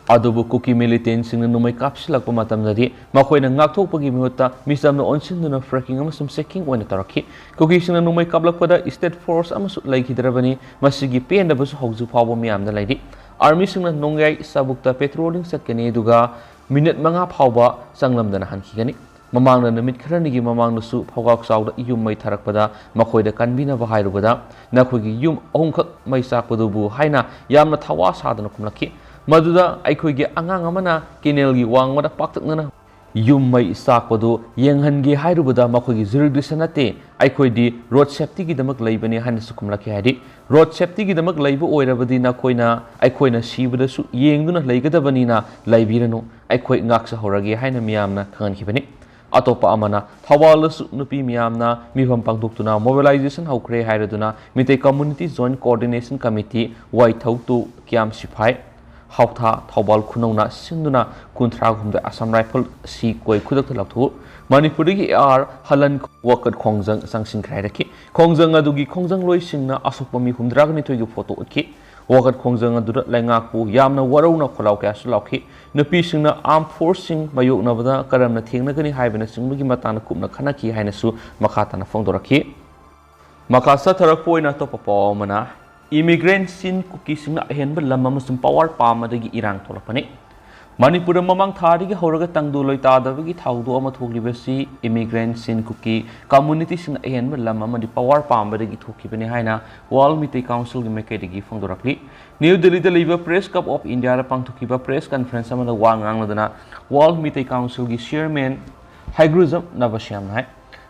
ꯑꯗꯨꯕꯨ ꯀꯨꯀꯤ ꯃꯤꯂꯤꯇꯦꯟꯁꯤꯡꯅ ꯅꯣꯡꯃꯩ ꯀꯥꯞꯁꯤꯜꯂꯛꯄ ꯃꯇꯝꯗꯗꯤ ꯃꯈꯣꯏꯅ ꯉꯥꯛꯊꯣꯛꯄꯒꯤ ꯃꯍꯨꯠꯇ ꯃꯤꯆꯝꯅ ꯑꯣꯟꯁꯤꯟꯗꯨꯅ fracking ꯑꯃꯁꯨꯡ checking ꯑꯣꯏꯅ ꯇꯧꯔꯛꯈꯤ꯫ ꯀꯨꯀꯤꯁꯤꯡꯅ ꯅꯣꯡꯃꯩ ꯀꯥꯞꯂꯛꯄꯗ state force ꯑꯃꯁꯨ ꯂꯩꯈꯤꯗ꯭ꯔꯕꯅꯤ꯫ ꯃꯁꯤꯒꯤ ꯄꯦꯟꯗꯕꯁꯨ ꯍꯧꯖꯤꯛ ꯐꯥꯎꯕ ꯃꯤꯌꯥꯝꯗ ꯂꯩꯔꯤ꯫ ꯑꯥꯔꯃꯤꯁꯤꯡꯅ ꯅꯣꯡꯌꯥꯏ ꯆꯥꯕꯨꯛꯇ patrolling ꯆꯠꯀꯅꯤ, ꯑꯗꯨꯒ ꯃꯤꯅꯤꯠ ꯃꯉꯥ ꯐꯥꯎꯕ ꯆꯪꯂꯝꯗꯅ ꯍꯟꯈꯤꯒꯅꯤ꯫ ꯃꯃꯥꯡꯗ ꯅꯨꯃꯤꯠ ꯈꯔꯅꯤꯒꯤ ꯃꯃꯥꯡꯗꯁꯨ ꯐꯧꯒꯥꯛ ꯆꯥꯎꯗ ꯌꯨꯝ ꯃꯩ ꯊꯥꯔꯛꯄꯗ ꯃꯈꯣꯏꯗ ꯀꯟꯕꯤꯅꯕ ꯍꯥꯏꯔꯨꯕꯗ, "ꯅꯈꯣꯏꯒꯤ ꯌꯨꯝ ꯑꯍꯨꯝꯈꯛ ꯃꯩ ꯆꯥꯛꯄꯗꯨꯕꯨ" ꯍꯥꯏꯅ ꯌꯥꯝꯅ ꯊꯋꯥ ꯁꯥꯗꯅ ꯈꯨꯝꯂꯛꯈꯤ꯫ ꯃꯗꯨꯗ ꯑꯩꯈꯣꯏꯒꯤ ꯑꯉꯥꯡ ꯑꯃꯅ ꯀꯦꯅꯦꯜꯒꯤ ꯋꯥꯡꯃꯗ ꯄꯥꯛꯇꯛꯅꯅ ꯌꯨꯝ ꯃꯩ ꯆꯥꯛꯄꯗꯨ ꯌꯦꯡꯍꯟꯒꯦ ꯍꯥꯏꯔꯨꯕꯗ, ꯃꯈꯣꯏꯒꯤ jurisdiction ꯅꯠꯇꯦ, ꯑꯩꯈꯣꯏꯗꯤ road safetyꯒꯤꯗꯃꯛ ꯂꯩꯕꯅꯤ ꯍꯥꯏꯅꯁꯨ ꯈꯨꯝꯂꯛꯈꯤ꯫ ꯍꯥꯏꯗꯤ, road safetyꯒꯤꯗꯃꯛ ꯂꯩꯕ ꯑꯣꯏꯔꯕꯗꯤ ꯅꯈꯣꯏꯅ ꯑꯩꯈꯣꯏꯅ ꯁꯤꯕꯗꯁꯨ ꯌꯦꯡꯗꯨꯅ ꯂꯩꯒꯗꯕꯅꯤꯅ ꯂꯩꯕꯤꯔꯅꯨ, ꯑꯩꯈꯣꯏ ꯉꯥꯛꯆꯍꯧꯔꯒꯦ ꯍꯥꯏꯅ ꯃꯤꯌꯥꯝꯅ ꯈꯪꯍꯟꯈꯤꯕꯅꯤ꯫ ꯑꯇꯣꯞꯄ ꯑꯃꯅ, ꯊꯧꯕꯥꯜꯗꯁꯨ ꯅꯨꯄꯤ ꯃꯤꯌꯥꯝꯅ ꯃꯤꯐꯝ ꯄꯥꯡꯊꯣꯛꯇꯨꯅ mobilization ꯍꯧꯈ꯭ꯔꯦ ꯍꯥꯏꯔꯗꯨꯅ Meitei Community Joint Coordination Committee, ꯋꯥꯏꯊꯧ ꯇꯨ, ꯀ꯭ꯌꯥꯝ ꯁꯤꯐꯥꯏ, ꯍꯥꯎꯊꯥ, ꯊꯧꯕꯥꯜ ꯈꯨꯅꯧꯅ ꯁꯤꯟꯗꯨꯅ ꯀꯨꯟꯊ꯭ꯔꯥ ꯍꯨꯝꯗꯣꯏ Assam Rifle ꯁꯤ ꯀꯣꯏ ꯈꯨꯗꯛꯇ ꯂꯧꯊꯣꯛꯎ꯫ ꯃꯅꯤꯄꯨꯔꯗꯒꯤ AR ꯍꯂꯟ ꯋꯥꯀꯠ ꯈꯣꯡꯖꯪ ꯆꯪꯁꯤꯟꯈ꯭ꯔꯦ ꯍꯥꯏꯔꯛꯈꯤ꯫ ꯈꯣꯡꯖꯪ ꯑꯗꯨꯒꯤ ꯈꯣꯡꯖꯪꯂꯣꯏꯁꯤꯡꯅ ꯑꯁꯣꯛꯄ ꯃꯤ ꯍꯨꯝꯗ꯭ꯔꯥꯒ ꯅꯤꯊꯣꯏꯒꯤ ꯐꯣꯇꯣ ꯎꯠꯈꯤ꯫ ꯋꯥꯀꯠ ꯈꯣꯡꯖꯪ ꯑꯗꯨꯗ ꯂꯩꯉꯥꯛꯄꯨ ꯌꯥꯝꯅ ꯋꯥꯔꯧꯅ ꯈꯣꯜꯂꯥꯎ ꯀꯌꯥꯁꯨ ꯂꯥꯎꯈꯤ꯫ ꯅꯨꯄꯤꯁꯤꯡꯅ armed forceꯁꯤꯡ ꯃꯥꯌꯣꯛꯅꯕꯗ ꯀꯔꯝꯅ ꯊꯦꯡꯅꯒꯅꯤ ꯍꯥꯏꯕꯅꯆꯤꯡꯕꯒꯤ ꯃꯇꯥꯡꯗ ꯀꯨꯞꯅ ꯈꯟꯅꯈꯤ ꯍꯥꯏꯅꯁꯨ ꯃꯈꯥ ꯇꯥꯅ ꯐꯣꯡꯗꯣꯔꯛꯈꯤ꯫ ꯃꯈꯥ ꯆꯠꯊꯔꯛꯄ ꯑꯣꯏꯅ ꯑꯇꯣꯞꯄ ꯄꯥꯎ ꯑꯃꯅ, immigrant ꯆꯤꯟ ꯀꯨꯀꯤꯁꯤꯡꯅ ꯑꯍꯦꯟꯕ ꯂꯝ ꯑꯃꯁꯨꯡ power ꯄꯥꯝꯕꯗꯒꯤ ꯏꯔꯥꯡ ꯊꯣꯛꯂꯛꯄꯅꯤ꯫ ꯃꯅꯤꯄꯨꯔꯗ ꯃꯃꯥꯡ ꯊꯥꯗꯒꯤ ꯍꯧꯔꯒ ꯇꯪꯗꯨ ꯂꯣꯏꯇꯥꯗꯕꯒꯤ ꯊꯧꯗꯣꯛ ꯑꯃ ꯊꯣꯛꯂꯤꯕꯁꯤ immigrant Shin Kuki communityꯁꯤꯡꯅ ꯑꯍꯦꯟꯕ ꯂꯝ ꯑꯃꯗꯤ power ꯄꯥꯝꯕꯗꯒꯤ ꯊꯣꯛꯈꯤꯕꯅꯤ ꯍꯥꯏꯅ World Meitei Councilꯒꯤ ꯃꯥꯏꯀꯩꯗꯒꯤ ꯐꯣꯡꯗꯣꯔꯛꯂꯤ꯫ ꯅ꯭ꯌꯨ ꯗꯦꯜꯂꯤꯗ ꯂꯩꯕ Press Club of Indiaꯗ ꯄꯥꯡꯊꯣꯛꯈꯤꯕ press conference ꯑꯃꯗ ꯋꯥ ꯉꯥꯡꯂꯗꯨꯅ World Meitei Councilꯒꯤ chairman Haigrujam Nabashyamꯅ ꯍꯥꯏ,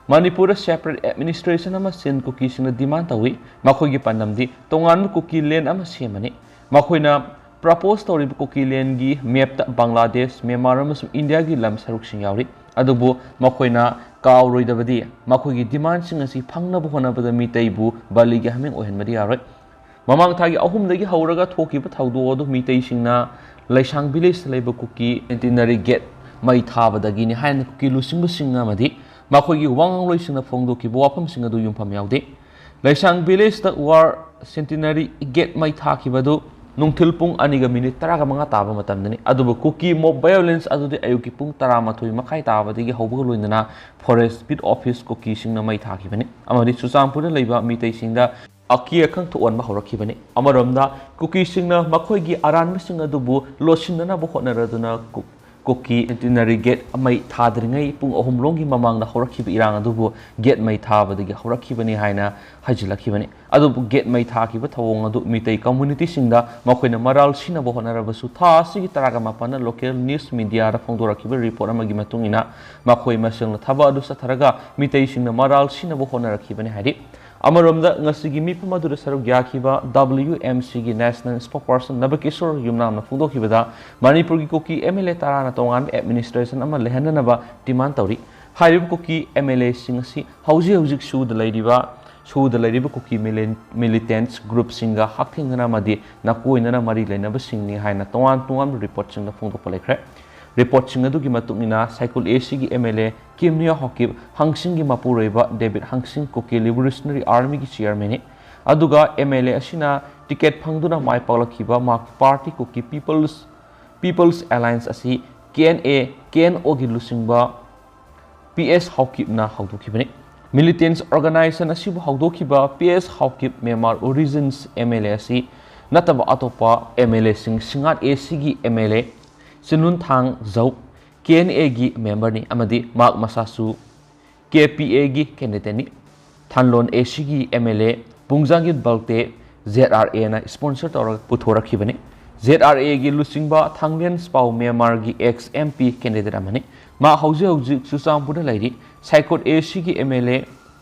ꯃꯅꯤꯄꯨꯔꯗ separate administration ꯑꯃ Shin Kukiꯁꯤꯡꯅ demand ꯇꯧꯏ꯫ ꯃꯈꯣꯏꯒꯤ ꯄꯥꯟꯗꯝꯗꯤ ꯇꯣꯉꯥꯟꯕ Kuki land ꯑꯃ ꯁꯦꯝꯕꯅꯤ꯫ ꯃꯈꯣꯏꯅ propose ꯇꯧꯔꯤꯕ Kuki landꯒꯤ mapꯇ ꯕꯪꯒ꯭ꯂꯥꯗꯦꯁ, ꯃ꯭ꯌꯥꯟꯃꯥꯔ ꯑꯃꯁꯨꯡ ꯏꯟꯗꯤꯌꯥꯒꯤ ꯂꯝ ꯁꯔꯨꯛꯁꯤꯡ ꯌꯥꯎꯔꯤ꯫ ꯑꯗꯨꯕꯨ ꯃꯈꯣꯏꯅ ꯀꯥꯎꯔꯣꯏꯗꯕꯗꯤ ꯃꯈꯣꯏꯒꯤ demandꯁꯤꯡ ꯑꯁꯤ ꯐꯪꯅꯕ ꯍꯣꯠꯅꯕꯗ ꯃꯤꯇꯩꯕꯨ ꯕꯂꯤꯒꯤ ꯍꯥꯃꯦꯡ ꯑꯣꯏꯍꯟꯕꯗꯤ ꯌꯥꯔꯣꯏ꯫ ꯃꯃꯥꯡ ꯊꯥꯒꯤ ꯑꯍꯨꯝꯗꯒꯤ ꯍꯧꯔꯒ ꯊꯣꯛꯈꯤꯕ ꯊꯧꯗꯣꯛ ꯑꯗꯨ ꯃꯤꯇꯩꯁꯤꯡꯅ ꯂꯩꯁꯥꯡ villageꯇ ꯂꯩꯕ Kuki Centenary Gate ꯃꯩ ꯊꯥꯕꯗꯒꯤꯅꯤ ꯍꯥꯏꯅ Kuki ꯂꯨꯆꯤꯡꯕꯁꯤꯡ ꯑꯃꯗꯤ ꯃꯈꯣꯏꯒꯤ ꯋꯥ ꯉꯥꯡꯂꯣꯏꯁꯤꯡꯅ ꯐꯣꯡꯗꯣꯛꯈꯤꯕ ꯋꯥꯐꯝꯁꯤꯡ ꯑꯗꯨ ꯌꯨꯝꯐꯝ ꯌꯥꯎꯗꯦ꯫ ꯂꯩꯁꯥꯡ villageꯇ War Centenary Gate ꯃꯩ ꯊꯥꯈꯤꯕ ꯑꯗꯨ ꯅꯨꯡꯊꯤꯜ ꯄꯨꯡ ꯑꯅꯤꯒ ꯃꯤꯅꯤꯠ ꯇꯔꯥꯒ ꯃꯉꯥ ꯇꯥꯕ ꯃꯇꯝꯗꯅꯤ꯫ ꯑꯗꯨꯕꯨ Kuki mob violence ꯑꯗꯨꯗꯤ ꯑꯌꯨꯛꯀꯤ ꯄꯨꯡ ꯇꯔꯥꯃꯥꯊꯣꯏ ꯃꯈꯥꯏ ꯇꯥꯕꯗꯒꯤ ꯍꯧꯕꯒ ꯂꯣꯏꯅꯅ Forest Beat Office Kukiꯁꯤꯡꯅ ꯃꯩ ꯊꯥꯈꯤꯕꯅꯤ ꯑꯃꯗꯤ ꯆꯨꯔꯆꯥꯟꯄꯨꯔꯗ ꯂꯩꯕ ꯃꯤꯇꯩꯁꯤꯡꯗ ꯑꯀꯤ ꯑꯈꯪ ꯊꯣꯛꯍꯟꯕ ꯍꯧꯔꯛꯈꯤꯕꯅꯤ꯫ ꯑꯃꯔꯣꯝꯗ Kukiꯁꯤꯡꯅ ꯃꯈꯣꯏꯒꯤ ꯑꯔꯥꯟꯕꯁꯤꯡ ꯑꯗꯨꯕꯨ ꯂꯣꯠꯁꯤꯟꯅꯅꯕ ꯍꯣꯠꯅꯔꯗꯨꯅ Ku-, Kuki Centenary Gate ꯃꯩ ꯊꯥꯗ꯭ꯔꯤꯉꯩ ꯄꯨꯡ ꯑꯍꯨꯝ ꯂꯣꯝꯒꯤ ꯃꯃꯥꯡꯗ ꯍꯧꯔꯛꯈꯤꯕ ꯏꯔꯥꯡ ꯑꯗꯨꯕꯨ gate ꯃꯩ ꯊꯥꯕꯗꯒꯤ ꯍꯧꯔꯛꯈꯤꯕꯅꯤ ꯍꯥꯏꯅ ꯍꯥꯏꯖꯤꯜꯂꯛꯈꯤꯕꯅꯤ꯫ ꯑꯗꯨꯕꯨ gate ꯃꯩ ꯊꯥꯈꯤꯕ ꯊꯧꯑꯣꯡ ꯑꯗꯨ ꯃꯤꯇꯩ communityꯁꯤꯡꯗ ꯃꯈꯣꯏꯅ ꯃꯔꯥꯜ ꯁꯤꯅꯕ ꯍꯣꯠꯅꯔꯕꯁꯨ ꯊꯥ ꯑꯁꯤꯒꯤ ꯇꯔꯥꯒ ꯃꯥꯄꯟꯗ local news mediaꯗ ꯐꯣꯡꯗꯣꯔꯛꯈꯤꯕ report ꯑꯃꯒꯤ ꯃꯇꯨꯡ ꯏꯟꯅ ꯃꯈꯣꯏ ꯃꯁꯦꯜꯅ ꯊꯕꯛ ꯑꯗꯨ ꯆꯠꯊꯔꯒ ꯃꯤꯇꯩꯁꯤꯡꯅ ꯃꯔꯥꯜ ꯁꯤꯅꯕ ꯍꯣꯠꯅꯔꯛꯈꯤꯕꯅꯤ ꯍꯥꯏꯔꯤ꯫ ꯑꯃꯔꯣꯝꯗ ꯉꯁꯤꯒꯤ ꯃꯤꯐꯝ ꯑꯗꯨꯗ ꯁꯔꯨꯛ ꯌꯥꯈꯤꯕ WMCꯒꯤ national spokesperson ꯅꯕꯀꯤꯁꯣꯔ ꯌꯨꯝꯅꯥꯝꯅ ꯐꯣꯡꯗꯣꯛꯈꯤꯕꯗ ꯃꯅꯤꯄꯨꯔꯒꯤ Kuki MLA ꯇꯔꯥꯅ ꯇꯣꯉꯥꯟꯕ administration ꯑꯃ ꯂꯩꯍꯟꯅꯅꯕ demand ꯇꯧꯔꯤ꯫ ꯍꯥꯏꯔꯤꯕ Kuki MLAꯁꯤꯡ ꯑꯁꯤ ꯍꯧꯖꯤꯛ ꯍꯧꯖꯤꯛ ꯁꯨꯗ ꯂꯩꯔꯤꯕ, ꯁꯨꯗ ꯂꯩꯔꯤꯕ Kuki mili-, militants groupꯁꯤꯡꯒ ꯍꯛꯊꯦꯡꯅꯅ ꯑꯃꯗꯤ ꯅꯀꯣꯏꯅꯅ ꯃꯔꯤ ꯂꯩꯅꯕꯁꯤꯡꯅꯤ ꯍꯥꯏꯅ ꯇꯣꯉꯥꯟ ꯇꯣꯉꯥꯟꯕ reportꯁꯤꯡꯗ ꯐꯣꯡꯗꯣꯛꯄ ꯂꯩꯈ꯭ꯔꯦ꯫ Reportꯁꯤꯡ ꯑꯗꯨꯒꯤ ꯃꯇꯨꯡ ꯏꯟꯅ ꯁꯥꯏꯀꯨꯜ ACꯒꯤ MLA ꯀꯤꯝꯅꯤꯌꯥ ꯍꯣꯀꯤꯞ ꯍꯪꯁꯤꯡꯒꯤ ꯃꯄꯨꯔꯣꯏꯕ ꯗꯦꯕꯤꯠ ꯍꯪꯁꯤꯡ Kuki Revolutionary Armyꯒꯤ chairmanꯅꯤ꯫ ꯑꯗꯨꯒ MLA ꯑꯁꯤꯅ ticket ꯐꯪꯗꯨꯅ ꯃꯥꯏ ꯄꯥꯛꯂꯛꯈꯤꯕ ꯃꯍꯥꯛꯀꯤ party Kuki People's, People's Alliance ꯑꯁꯤ KNA, KNOꯒꯤ ꯂꯨꯆꯤꯡꯕ PS ꯍꯥꯎꯀꯤꯞꯅ ꯍꯧꯗꯣꯛꯈꯤꯕꯅꯤ꯫ Militants organization ꯑꯁꯤꯕꯨ ꯍꯧꯗꯣꯛꯈꯤꯕ PS Haokip Myanmar origins MLA ꯑꯁꯤ ꯅꯠꯇꯕ ꯑꯇꯣꯞꯄ MLAꯁꯤꯡ ꯁꯤꯡꯉꯥꯠ ACꯒꯤ MLA ꯁꯤꯟꯂꯨꯟ ꯊꯥꯡ ꯖꯧ ꯀꯦ ꯑꯦꯟ ꯑꯦꯒꯤ ꯃꯦꯝꯕꯔꯅꯤ ꯑꯃꯗꯤ ꯃꯍꯥꯛ ꯃꯁꯥꯁꯨ ꯀꯦ ꯄꯤ ꯑꯦꯒꯤ ꯀꯦꯟꯗꯤꯗꯦꯠꯅꯤ꯫ ꯊꯥꯟꯂꯣꯟ ꯑꯦ ꯁꯤꯒꯤ ꯑꯦꯝ ꯑꯦꯜ ꯑꯦ ꯄꯨꯡꯖꯥꯡꯒꯤꯠ ꯕꯜꯇꯦ ꯖꯦꯠ ꯑꯥꯔ ꯑꯦꯅ ꯏꯁꯄꯣꯟꯁꯔ ꯇꯧꯔꯒ ꯄꯨꯊꯣꯔꯛꯈꯤꯕꯅꯤ꯫ ꯖꯦꯠ ꯑꯥꯔ ꯑꯦꯒꯤ ꯂꯨꯆꯤꯡꯕ ꯊꯥꯡꯂꯦꯟ ꯁ꯭ꯄꯥꯎ ꯃ꯭ꯌꯥꯟꯃꯥꯔꯒꯤ ꯑꯦꯛꯁ ꯑꯦꯝ ꯄꯤ ꯀꯦꯟꯗꯤꯗꯦꯠ ꯑꯃꯅꯤ꯫ ꯃꯍꯥꯛ ꯍꯧꯖꯤꯛ ꯍꯧꯖꯤꯛ ꯆꯨꯔꯆꯥꯟꯄꯨꯔꯗ ꯂꯩꯔꯤ꯫ ꯁꯥꯏꯀꯣꯠ ꯑꯦ ꯁꯤꯒꯤ M L A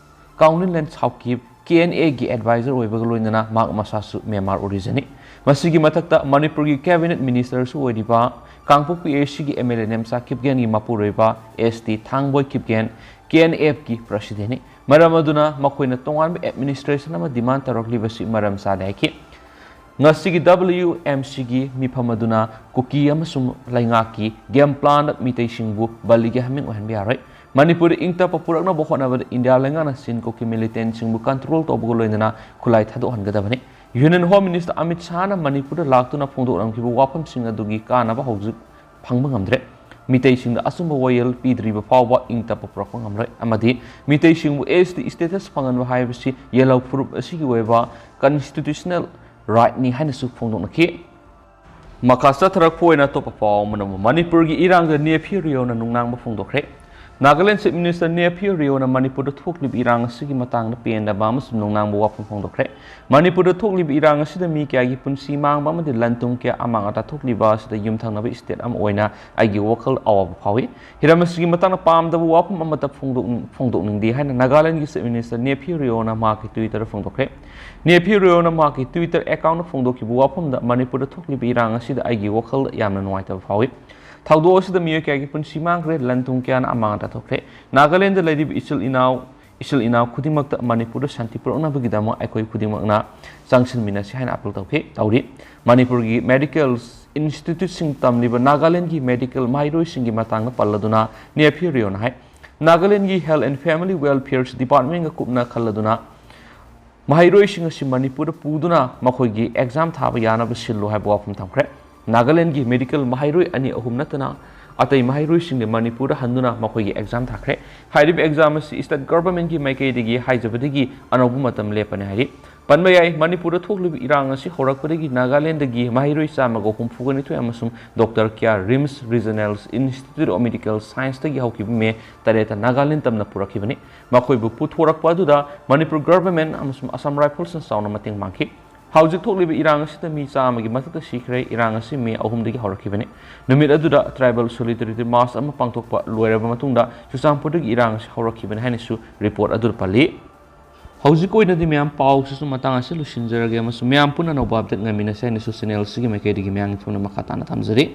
Kaoninlen Saukip K N ꯑꯦꯒꯤ ꯑꯦꯗꯚꯥꯏꯖꯔ ꯑꯣꯏꯕꯒ ꯂꯣꯏꯅꯅ ꯃꯍꯥꯛ ꯃꯁꯥꯁꯨ ꯃ꯭ꯌꯥꯟꯃꯥꯔ ꯑꯣꯔꯤꯖꯤꯟꯅꯤ꯫ ꯃꯁꯤꯒꯤ ꯃꯊꯛꯇ ꯃꯅꯤꯄꯨꯔꯒꯤ ꯀꯦꯕꯤꯅꯦꯠ ꯃꯤꯅꯤꯁꯇꯔꯁꯨ ꯑꯣꯏꯔꯤꯕ ꯀꯥꯡꯄꯣꯛꯄꯤ ꯑꯦ ꯁꯤꯒꯤ ꯑꯦꯝ ꯑꯦꯜ ꯑꯦ ꯅꯦꯝꯆꯥ ꯀꯤꯞꯒꯦꯟꯒꯤ ꯃꯄꯨꯔꯣꯏꯕ ꯑꯦꯁ ꯇꯤ ꯊꯥꯡꯕꯣꯏ ꯀꯤꯞꯒꯦꯟ ꯀꯦ ꯑꯦꯟ ꯑꯦꯐꯀꯤ ꯄ꯭ꯔꯁꯤꯗꯦꯟꯅꯤ꯫ ꯃꯔꯝ ꯑꯗꯨꯅ ꯃꯈꯣꯏꯅ ꯇꯣꯉꯥꯟꯕ ꯑꯦꯗꯃꯤꯅꯤꯁꯇ꯭ꯔꯦꯁꯟ ꯑꯃ ꯗꯤꯃꯥꯟ ꯇꯧꯔꯛꯂꯤꯕꯁꯤ ꯃꯔꯝ ꯆꯥꯗꯦ ꯍꯥꯏꯈꯤ꯫ ꯉꯁꯤꯒꯤ ꯗꯕ꯭ꯂꯤꯌꯨ ꯑꯦꯝ ꯁꯤꯒꯤ ꯃꯤꯐꯝ ꯑꯗꯨꯅ ꯀꯨꯀꯤ ꯑꯃꯁꯨꯡ ꯂꯩꯉꯥꯛꯀꯤ ꯒꯦꯝ ꯄ꯭ꯂꯥꯟꯗ ꯃꯤꯇꯩꯁꯤꯡꯕꯨ ꯕꯂꯤꯒꯤ ꯍꯥꯃꯤꯡ ꯑꯣꯏꯍꯟꯕ ꯌꯥꯔꯣꯏ꯫ ꯃꯅꯤꯄꯨꯔꯗ ꯏꯪ ꯇꯞꯄ ꯄꯨꯔꯛꯅꯕ ꯍꯣꯠꯅꯕꯗ ꯏꯟꯗꯤꯌꯥ ꯂꯩꯉꯥꯛꯅ ꯆꯤꯟ ꯀꯨꯀꯤ ꯃꯤꯂꯤꯇꯦꯟꯁꯤꯡꯕꯨ ꯀꯟꯇ꯭ꯔꯣꯜ ꯇꯧꯕꯒ ꯂꯣꯏꯅꯅ ꯈꯨꯠꯂꯥꯏ ꯊꯥꯗꯣꯛꯍꯟꯒꯗꯕꯅꯤ꯫ ꯌꯨꯅꯤꯌꯟ ꯍꯣꯝ ꯃꯤꯅꯤꯁꯇꯔ ꯑꯃꯤꯠ ꯁꯥꯍꯅ ꯃꯅꯤꯄꯨꯔꯗ ꯂꯥꯛꯇꯨꯅ ꯐꯣꯡꯗꯣꯛꯂꯝꯈꯤꯕ ꯋꯥꯐꯝꯁꯤꯡ ꯑꯗꯨꯒꯤ ꯀꯥꯟꯅꯕ ꯍꯧꯖꯤꯛ ꯐꯪꯕ ꯉꯝꯗ꯭ꯔꯦ꯫ ꯃꯤꯇꯩꯁꯤꯡꯗ ꯑꯆꯨꯝꯕ ꯋꯥꯌꯦꯜ ꯄꯤꯗ꯭ꯔꯤꯕ ꯐꯥꯎꯕ ꯏꯪ ꯇꯞꯄ ꯄꯨꯔꯛꯄ ꯉꯝꯂꯣꯏ ꯑꯃꯗꯤ ꯃꯤꯇꯩꯁꯤꯡꯕꯨ ꯑꯦꯁ ꯇꯤ ꯁ꯭ꯇꯦꯇꯁ ꯐꯪꯍꯟꯕ ꯍꯥꯏꯕꯁꯤ ꯌꯦꯜꯍꯧ ꯐꯨꯔꯨꯞ ꯑꯁꯤꯒꯤ ꯑꯣꯏꯕ ꯀꯟꯁꯇꯤꯇ꯭ꯌꯨꯁꯅꯦꯜ ꯔꯥꯏꯠꯅꯤ ꯍꯥꯏꯅꯁꯨ ꯐꯣꯡꯗꯣꯛꯅꯈꯤ꯫ ꯃꯈꯥ ꯆꯠꯊꯔꯛꯄ ꯑꯣꯏꯅ ꯑꯇꯣꯞꯄ ꯄꯥꯎ ꯑꯃꯅ ꯃꯅꯤꯄꯨꯔꯒꯤ ꯏꯔꯥꯡꯗ ꯅꯦꯐꯤꯌꯨ ꯔꯤꯑꯣꯅ ꯅꯨꯡꯅꯥꯡꯕ ꯐꯣꯡꯗꯣꯛꯈ꯭ꯔꯦ꯫ ꯅꯥꯒꯥꯂꯦꯟ ꯆꯤꯐ ꯃꯤꯅꯤꯁꯇꯔ ꯅꯦꯐꯤꯌꯨ ꯔꯤꯑꯣꯅ ꯃꯅꯤꯄꯨꯔꯗ ꯊꯣꯛꯂꯤꯕ ꯏꯔꯥꯡ ꯑꯁꯤꯒꯤ ꯃꯇꯥꯡꯗ ꯄꯦꯟꯗꯕ ꯑꯃꯁꯨꯡ ꯅꯨꯡꯅꯥꯡꯕ ꯋꯥꯐꯝ ꯐꯣꯡꯗꯣꯛꯈ꯭ꯔꯦ꯫ ꯃꯅꯤꯄꯨꯔꯗ ꯊꯣꯛꯂꯤꯕ ꯏꯔꯥꯡ ꯑꯁꯤꯗ ꯃꯤ ꯀꯌꯥꯒꯤ ꯄꯨꯟꯁꯤ ꯃꯥꯡꯕ ꯑꯃꯗꯤ ꯂꯟ ꯊꯨꯝ ꯀꯌꯥ ꯑꯃꯥꯡ ꯑꯇꯥ ꯊꯣꯛꯂꯤꯕ ꯑꯁꯤꯗ ꯌꯨꯝꯊꯪꯅꯕ ꯁ꯭ꯇꯦꯠ ꯑꯃ ꯑꯣꯏꯅ ꯑꯩꯒꯤ ꯋꯥꯈꯜ ꯑꯋꯥꯕ ꯐꯥꯎꯏ꯫ ꯍꯤꯔꯝ ꯑꯁꯤꯒꯤ ꯃꯇꯥꯡꯗ ꯄꯥꯝꯗꯕ ꯋꯥꯐꯝ ꯑꯃꯠꯇ ꯐꯣꯡꯗꯣꯛ-, ꯐꯣꯡꯗꯣꯛꯅꯤꯡꯗꯦ ꯍꯥꯏꯅ ꯅꯥꯒꯥꯂꯦꯟꯒꯤ ꯆꯤꯐ ꯃꯤꯅꯤꯁꯇꯔ ꯅꯦꯐꯤꯌꯨ ꯔꯤꯑꯣꯅ ꯃꯍꯥꯛꯀꯤ ꯇ꯭ꯋꯤꯇꯔꯗ ꯐꯣꯡꯗꯣꯛꯈ꯭ꯔꯦ꯫ ꯅꯦꯐꯤꯌꯨ ꯔꯤꯑꯣꯅ ꯃꯍꯥꯛꯀꯤ ꯇ꯭ꯋꯤꯇꯔ ꯑꯦꯀꯥꯎꯟꯗ ꯐꯣꯡꯗꯣꯛꯈꯤꯕ ꯋꯥꯐꯝꯗ ꯃꯅꯤꯄꯨꯔꯗ ꯊꯣꯛꯂꯤꯕ ꯏꯔꯥꯡ ꯑꯁꯤꯗ ꯑꯩꯒꯤ ꯋꯥꯈꯜ ꯌꯥꯝꯅ ꯅꯨꯡꯉꯥꯏꯇꯕ ꯐꯥꯎꯏ꯫ ꯊꯧꯗꯣꯛ ꯑꯁꯤꯗ ꯃꯤꯑꯣꯏ ꯀꯌꯥꯒꯤ ꯄꯨꯟꯁꯤ ꯃꯥꯡꯈ꯭ꯔꯦ, ꯂꯟ ꯊꯨꯝ ꯀꯌꯥꯅ ꯑꯃꯥꯡ ꯑꯇꯥ ꯊꯣꯛꯈ꯭ꯔꯦ꯫ ꯅꯥꯒꯥꯂꯦꯟꯗ ꯂꯩꯔꯤꯕ ꯏꯆꯤꯜ ꯏꯅꯥꯎ, ꯏꯆꯤꯜ ꯏꯅꯥꯎ ꯈꯨꯗꯤꯡꯃꯛꯇ ꯃꯅꯤꯄꯨꯔꯗ ꯁꯥꯟꯇꯤ ꯄꯨꯔꯛꯅꯕꯒꯤꯗꯃꯛ ꯑꯩꯈꯣꯏ ꯈꯨꯗꯤꯡꯃꯛꯅ ꯆꯪꯁꯤꯟꯃꯤꯟꯅꯁꯤ ꯍꯥꯏꯅ ꯑꯥꯄꯤꯜ ꯇꯧꯈꯤ, ꯇꯧꯔꯤ꯫ ꯃꯅꯤꯄꯨꯔꯒꯤ ꯃꯦꯗꯤꯀꯦꯜ ꯏꯟꯁꯇꯤꯇ꯭ꯌꯨꯠꯁꯤꯡ ꯇꯝꯂꯤꯕ ꯅꯥꯒꯥꯂꯦꯟꯒꯤ ꯃꯦꯗꯤꯀꯦꯜ ꯃꯍꯩꯔꯣꯏꯁꯤꯡꯒꯤ ꯃꯇꯥꯡꯗ ꯄꯜꯂꯗꯨꯅ ꯅꯦꯐꯤꯌꯨ ꯔꯤꯑꯣꯅ ꯍꯥꯏ, ꯅꯥꯒꯥꯂꯦꯟꯒꯤ ꯍꯦꯜꯊ ꯑꯦꯟ ꯐꯦꯃꯤꯂꯤ ꯋꯦꯜꯐꯤꯌꯔ ꯗꯤꯄꯥꯔꯠꯃꯦꯟꯒ ꯀꯨꯞꯅ ꯈꯜꯂꯗꯨꯅ ꯃꯍꯩꯔꯣꯏꯁꯤꯡ ꯑꯁꯤ ꯃꯅꯤꯄꯨꯔꯗ ꯄꯨꯗꯨꯅ ꯃꯈꯣꯏꯒꯤ ꯑꯦꯛꯖꯥꯝ ꯊꯥꯕ ꯌꯥꯅꯕ ꯁꯤꯜꯂꯨ ꯍꯥꯏꯕ ꯋꯥꯐꯝ ꯊꯝꯈ꯭ꯔꯦ꯫ ꯅꯥꯒꯥꯂꯦꯟꯒꯤ ꯃꯦꯗꯤꯀꯦꯜ ꯃꯍꯩꯔꯣꯏ ꯑꯅꯤ ꯑꯍꯨꯝ ꯅꯠꯇꯅ ꯑꯇꯩ ꯃꯍꯩꯔꯣꯏꯁꯤꯡꯗꯤ ꯃꯅꯤꯄꯨꯔꯗ ꯍꯟꯗꯨꯅ ꯃꯈꯣꯏꯒꯤ ꯑꯦꯛꯖꯥꯝ ꯊꯥꯈ꯭ꯔꯦ꯫ ꯍꯥꯏꯔꯤꯕ ꯑꯦꯛꯖꯥꯝ ꯑꯁꯤ ꯁ꯭ꯇꯦꯠ ꯒꯚꯔꯟꯃꯦꯟꯠꯀꯤ ꯃꯥꯏꯀꯩꯗꯒꯤ ꯍꯥꯏꯖꯕꯗꯒꯤ ꯑꯅꯧꯕ ꯃꯇꯝ ꯂꯦꯞꯄꯅꯤ ꯍꯥꯏꯔꯤ꯫ ꯄꯟꯕ ꯌꯥꯏ, ꯃꯅꯤꯄꯨꯔꯗ ꯊꯣꯛꯂꯤꯕ ꯏꯔꯥꯡ ꯑꯁꯤ ꯍꯧꯔꯛꯄꯗꯒꯤ ꯅꯥꯒꯥꯂꯦꯟꯗꯒꯤ ꯃꯍꯩꯔꯣꯏ ꯆꯥꯝꯃꯒ ꯍꯨꯝꯐꯨꯒ ꯅꯤꯊꯣꯏ ꯑꯃꯁꯨꯡ doctor Kiya RIMS Regional Institute of Medical ꯁꯥꯏꯟꯁꯇꯒꯤ ꯍꯧꯈꯤꯕ ꯃꯦ ꯇꯔꯦꯠꯇ ꯅꯥꯒꯥꯂꯦꯟ ꯇꯝꯅ ꯄꯨꯔꯛꯈꯤꯕꯅꯤ꯫ ꯃꯈꯣꯏꯕꯨ ꯄꯨꯊꯣꯔꯛꯄ ꯑꯗꯨꯗ ꯃꯅꯤꯄꯨꯔ ꯒꯚꯔꯟꯃꯦꯟꯠ ꯑꯃꯁꯨꯡ ꯑꯁꯥꯝ ꯔꯥꯏꯐꯜꯁꯅ ꯆꯥꯎꯅ ꯃꯇꯦꯡ ꯄꯥꯡꯈꯤ꯫ ꯍꯧꯖꯤꯛ ꯊꯣꯛꯂꯤꯕ ꯏꯔꯥꯡ ꯑꯁꯤꯗ ꯃꯤ ꯆꯥꯝꯃꯒꯤ ꯃꯊꯛꯇ ꯁꯤꯈ꯭ꯔꯦ꯫ ꯏꯔꯥꯡ ꯑꯁꯤ ꯃꯦ ꯑꯍꯨꯝꯗꯒꯤ ꯍꯧꯔꯛꯈꯤꯕꯅꯤ꯫ ꯅꯨꯃꯤꯠ ꯑꯗꯨꯗ ꯇ꯭ꯔꯥꯏꯕꯦꯜ ꯁꯣꯂꯤꯗꯥꯔꯤꯇꯤ ꯃꯥꯔꯆ ꯑꯃ ꯄꯥꯡꯊꯣꯛꯄ ꯂꯣꯏꯔꯕ ꯃꯇꯨꯡꯗ ꯆꯨꯔꯆꯥꯟꯄꯨꯔꯗꯒꯤ ꯏꯔꯥꯡ ꯑꯁꯤ ꯍꯧꯔꯛꯈꯤꯕꯅꯤ ꯍꯥꯏꯅꯁꯨ ꯔꯤꯄꯣꯔꯠ ꯑꯗꯨꯗ ꯄꯜꯂꯤ꯫ ꯍꯧꯖꯤꯛꯀꯤ ꯑꯣꯏꯅꯗꯤ ꯃꯌꯥꯝ ꯄꯥꯎꯁꯤꯁꯨ ꯃꯇꯥꯡ ꯑꯁꯤ ꯂꯣꯏꯁꯤꯟꯖꯔꯒꯦ ꯑꯃꯁꯨꯡ ꯃꯌꯥꯝ ꯄꯨꯟꯅ ꯑꯅꯧꯕ ꯑꯞꯗꯦꯠ ꯉꯥꯏꯃꯤꯟꯅꯁꯦ ꯍꯥꯏꯅꯁꯨ ꯆꯦꯅꯦꯜ ꯑꯁꯤꯒꯤ ꯃꯥꯏꯀꯩꯗꯒꯤ ꯃꯌꯥꯝꯒꯤ ꯊꯨꯡꯅ ꯃꯈꯥ ꯇꯥꯅ ꯊꯝꯖꯔꯤ꯫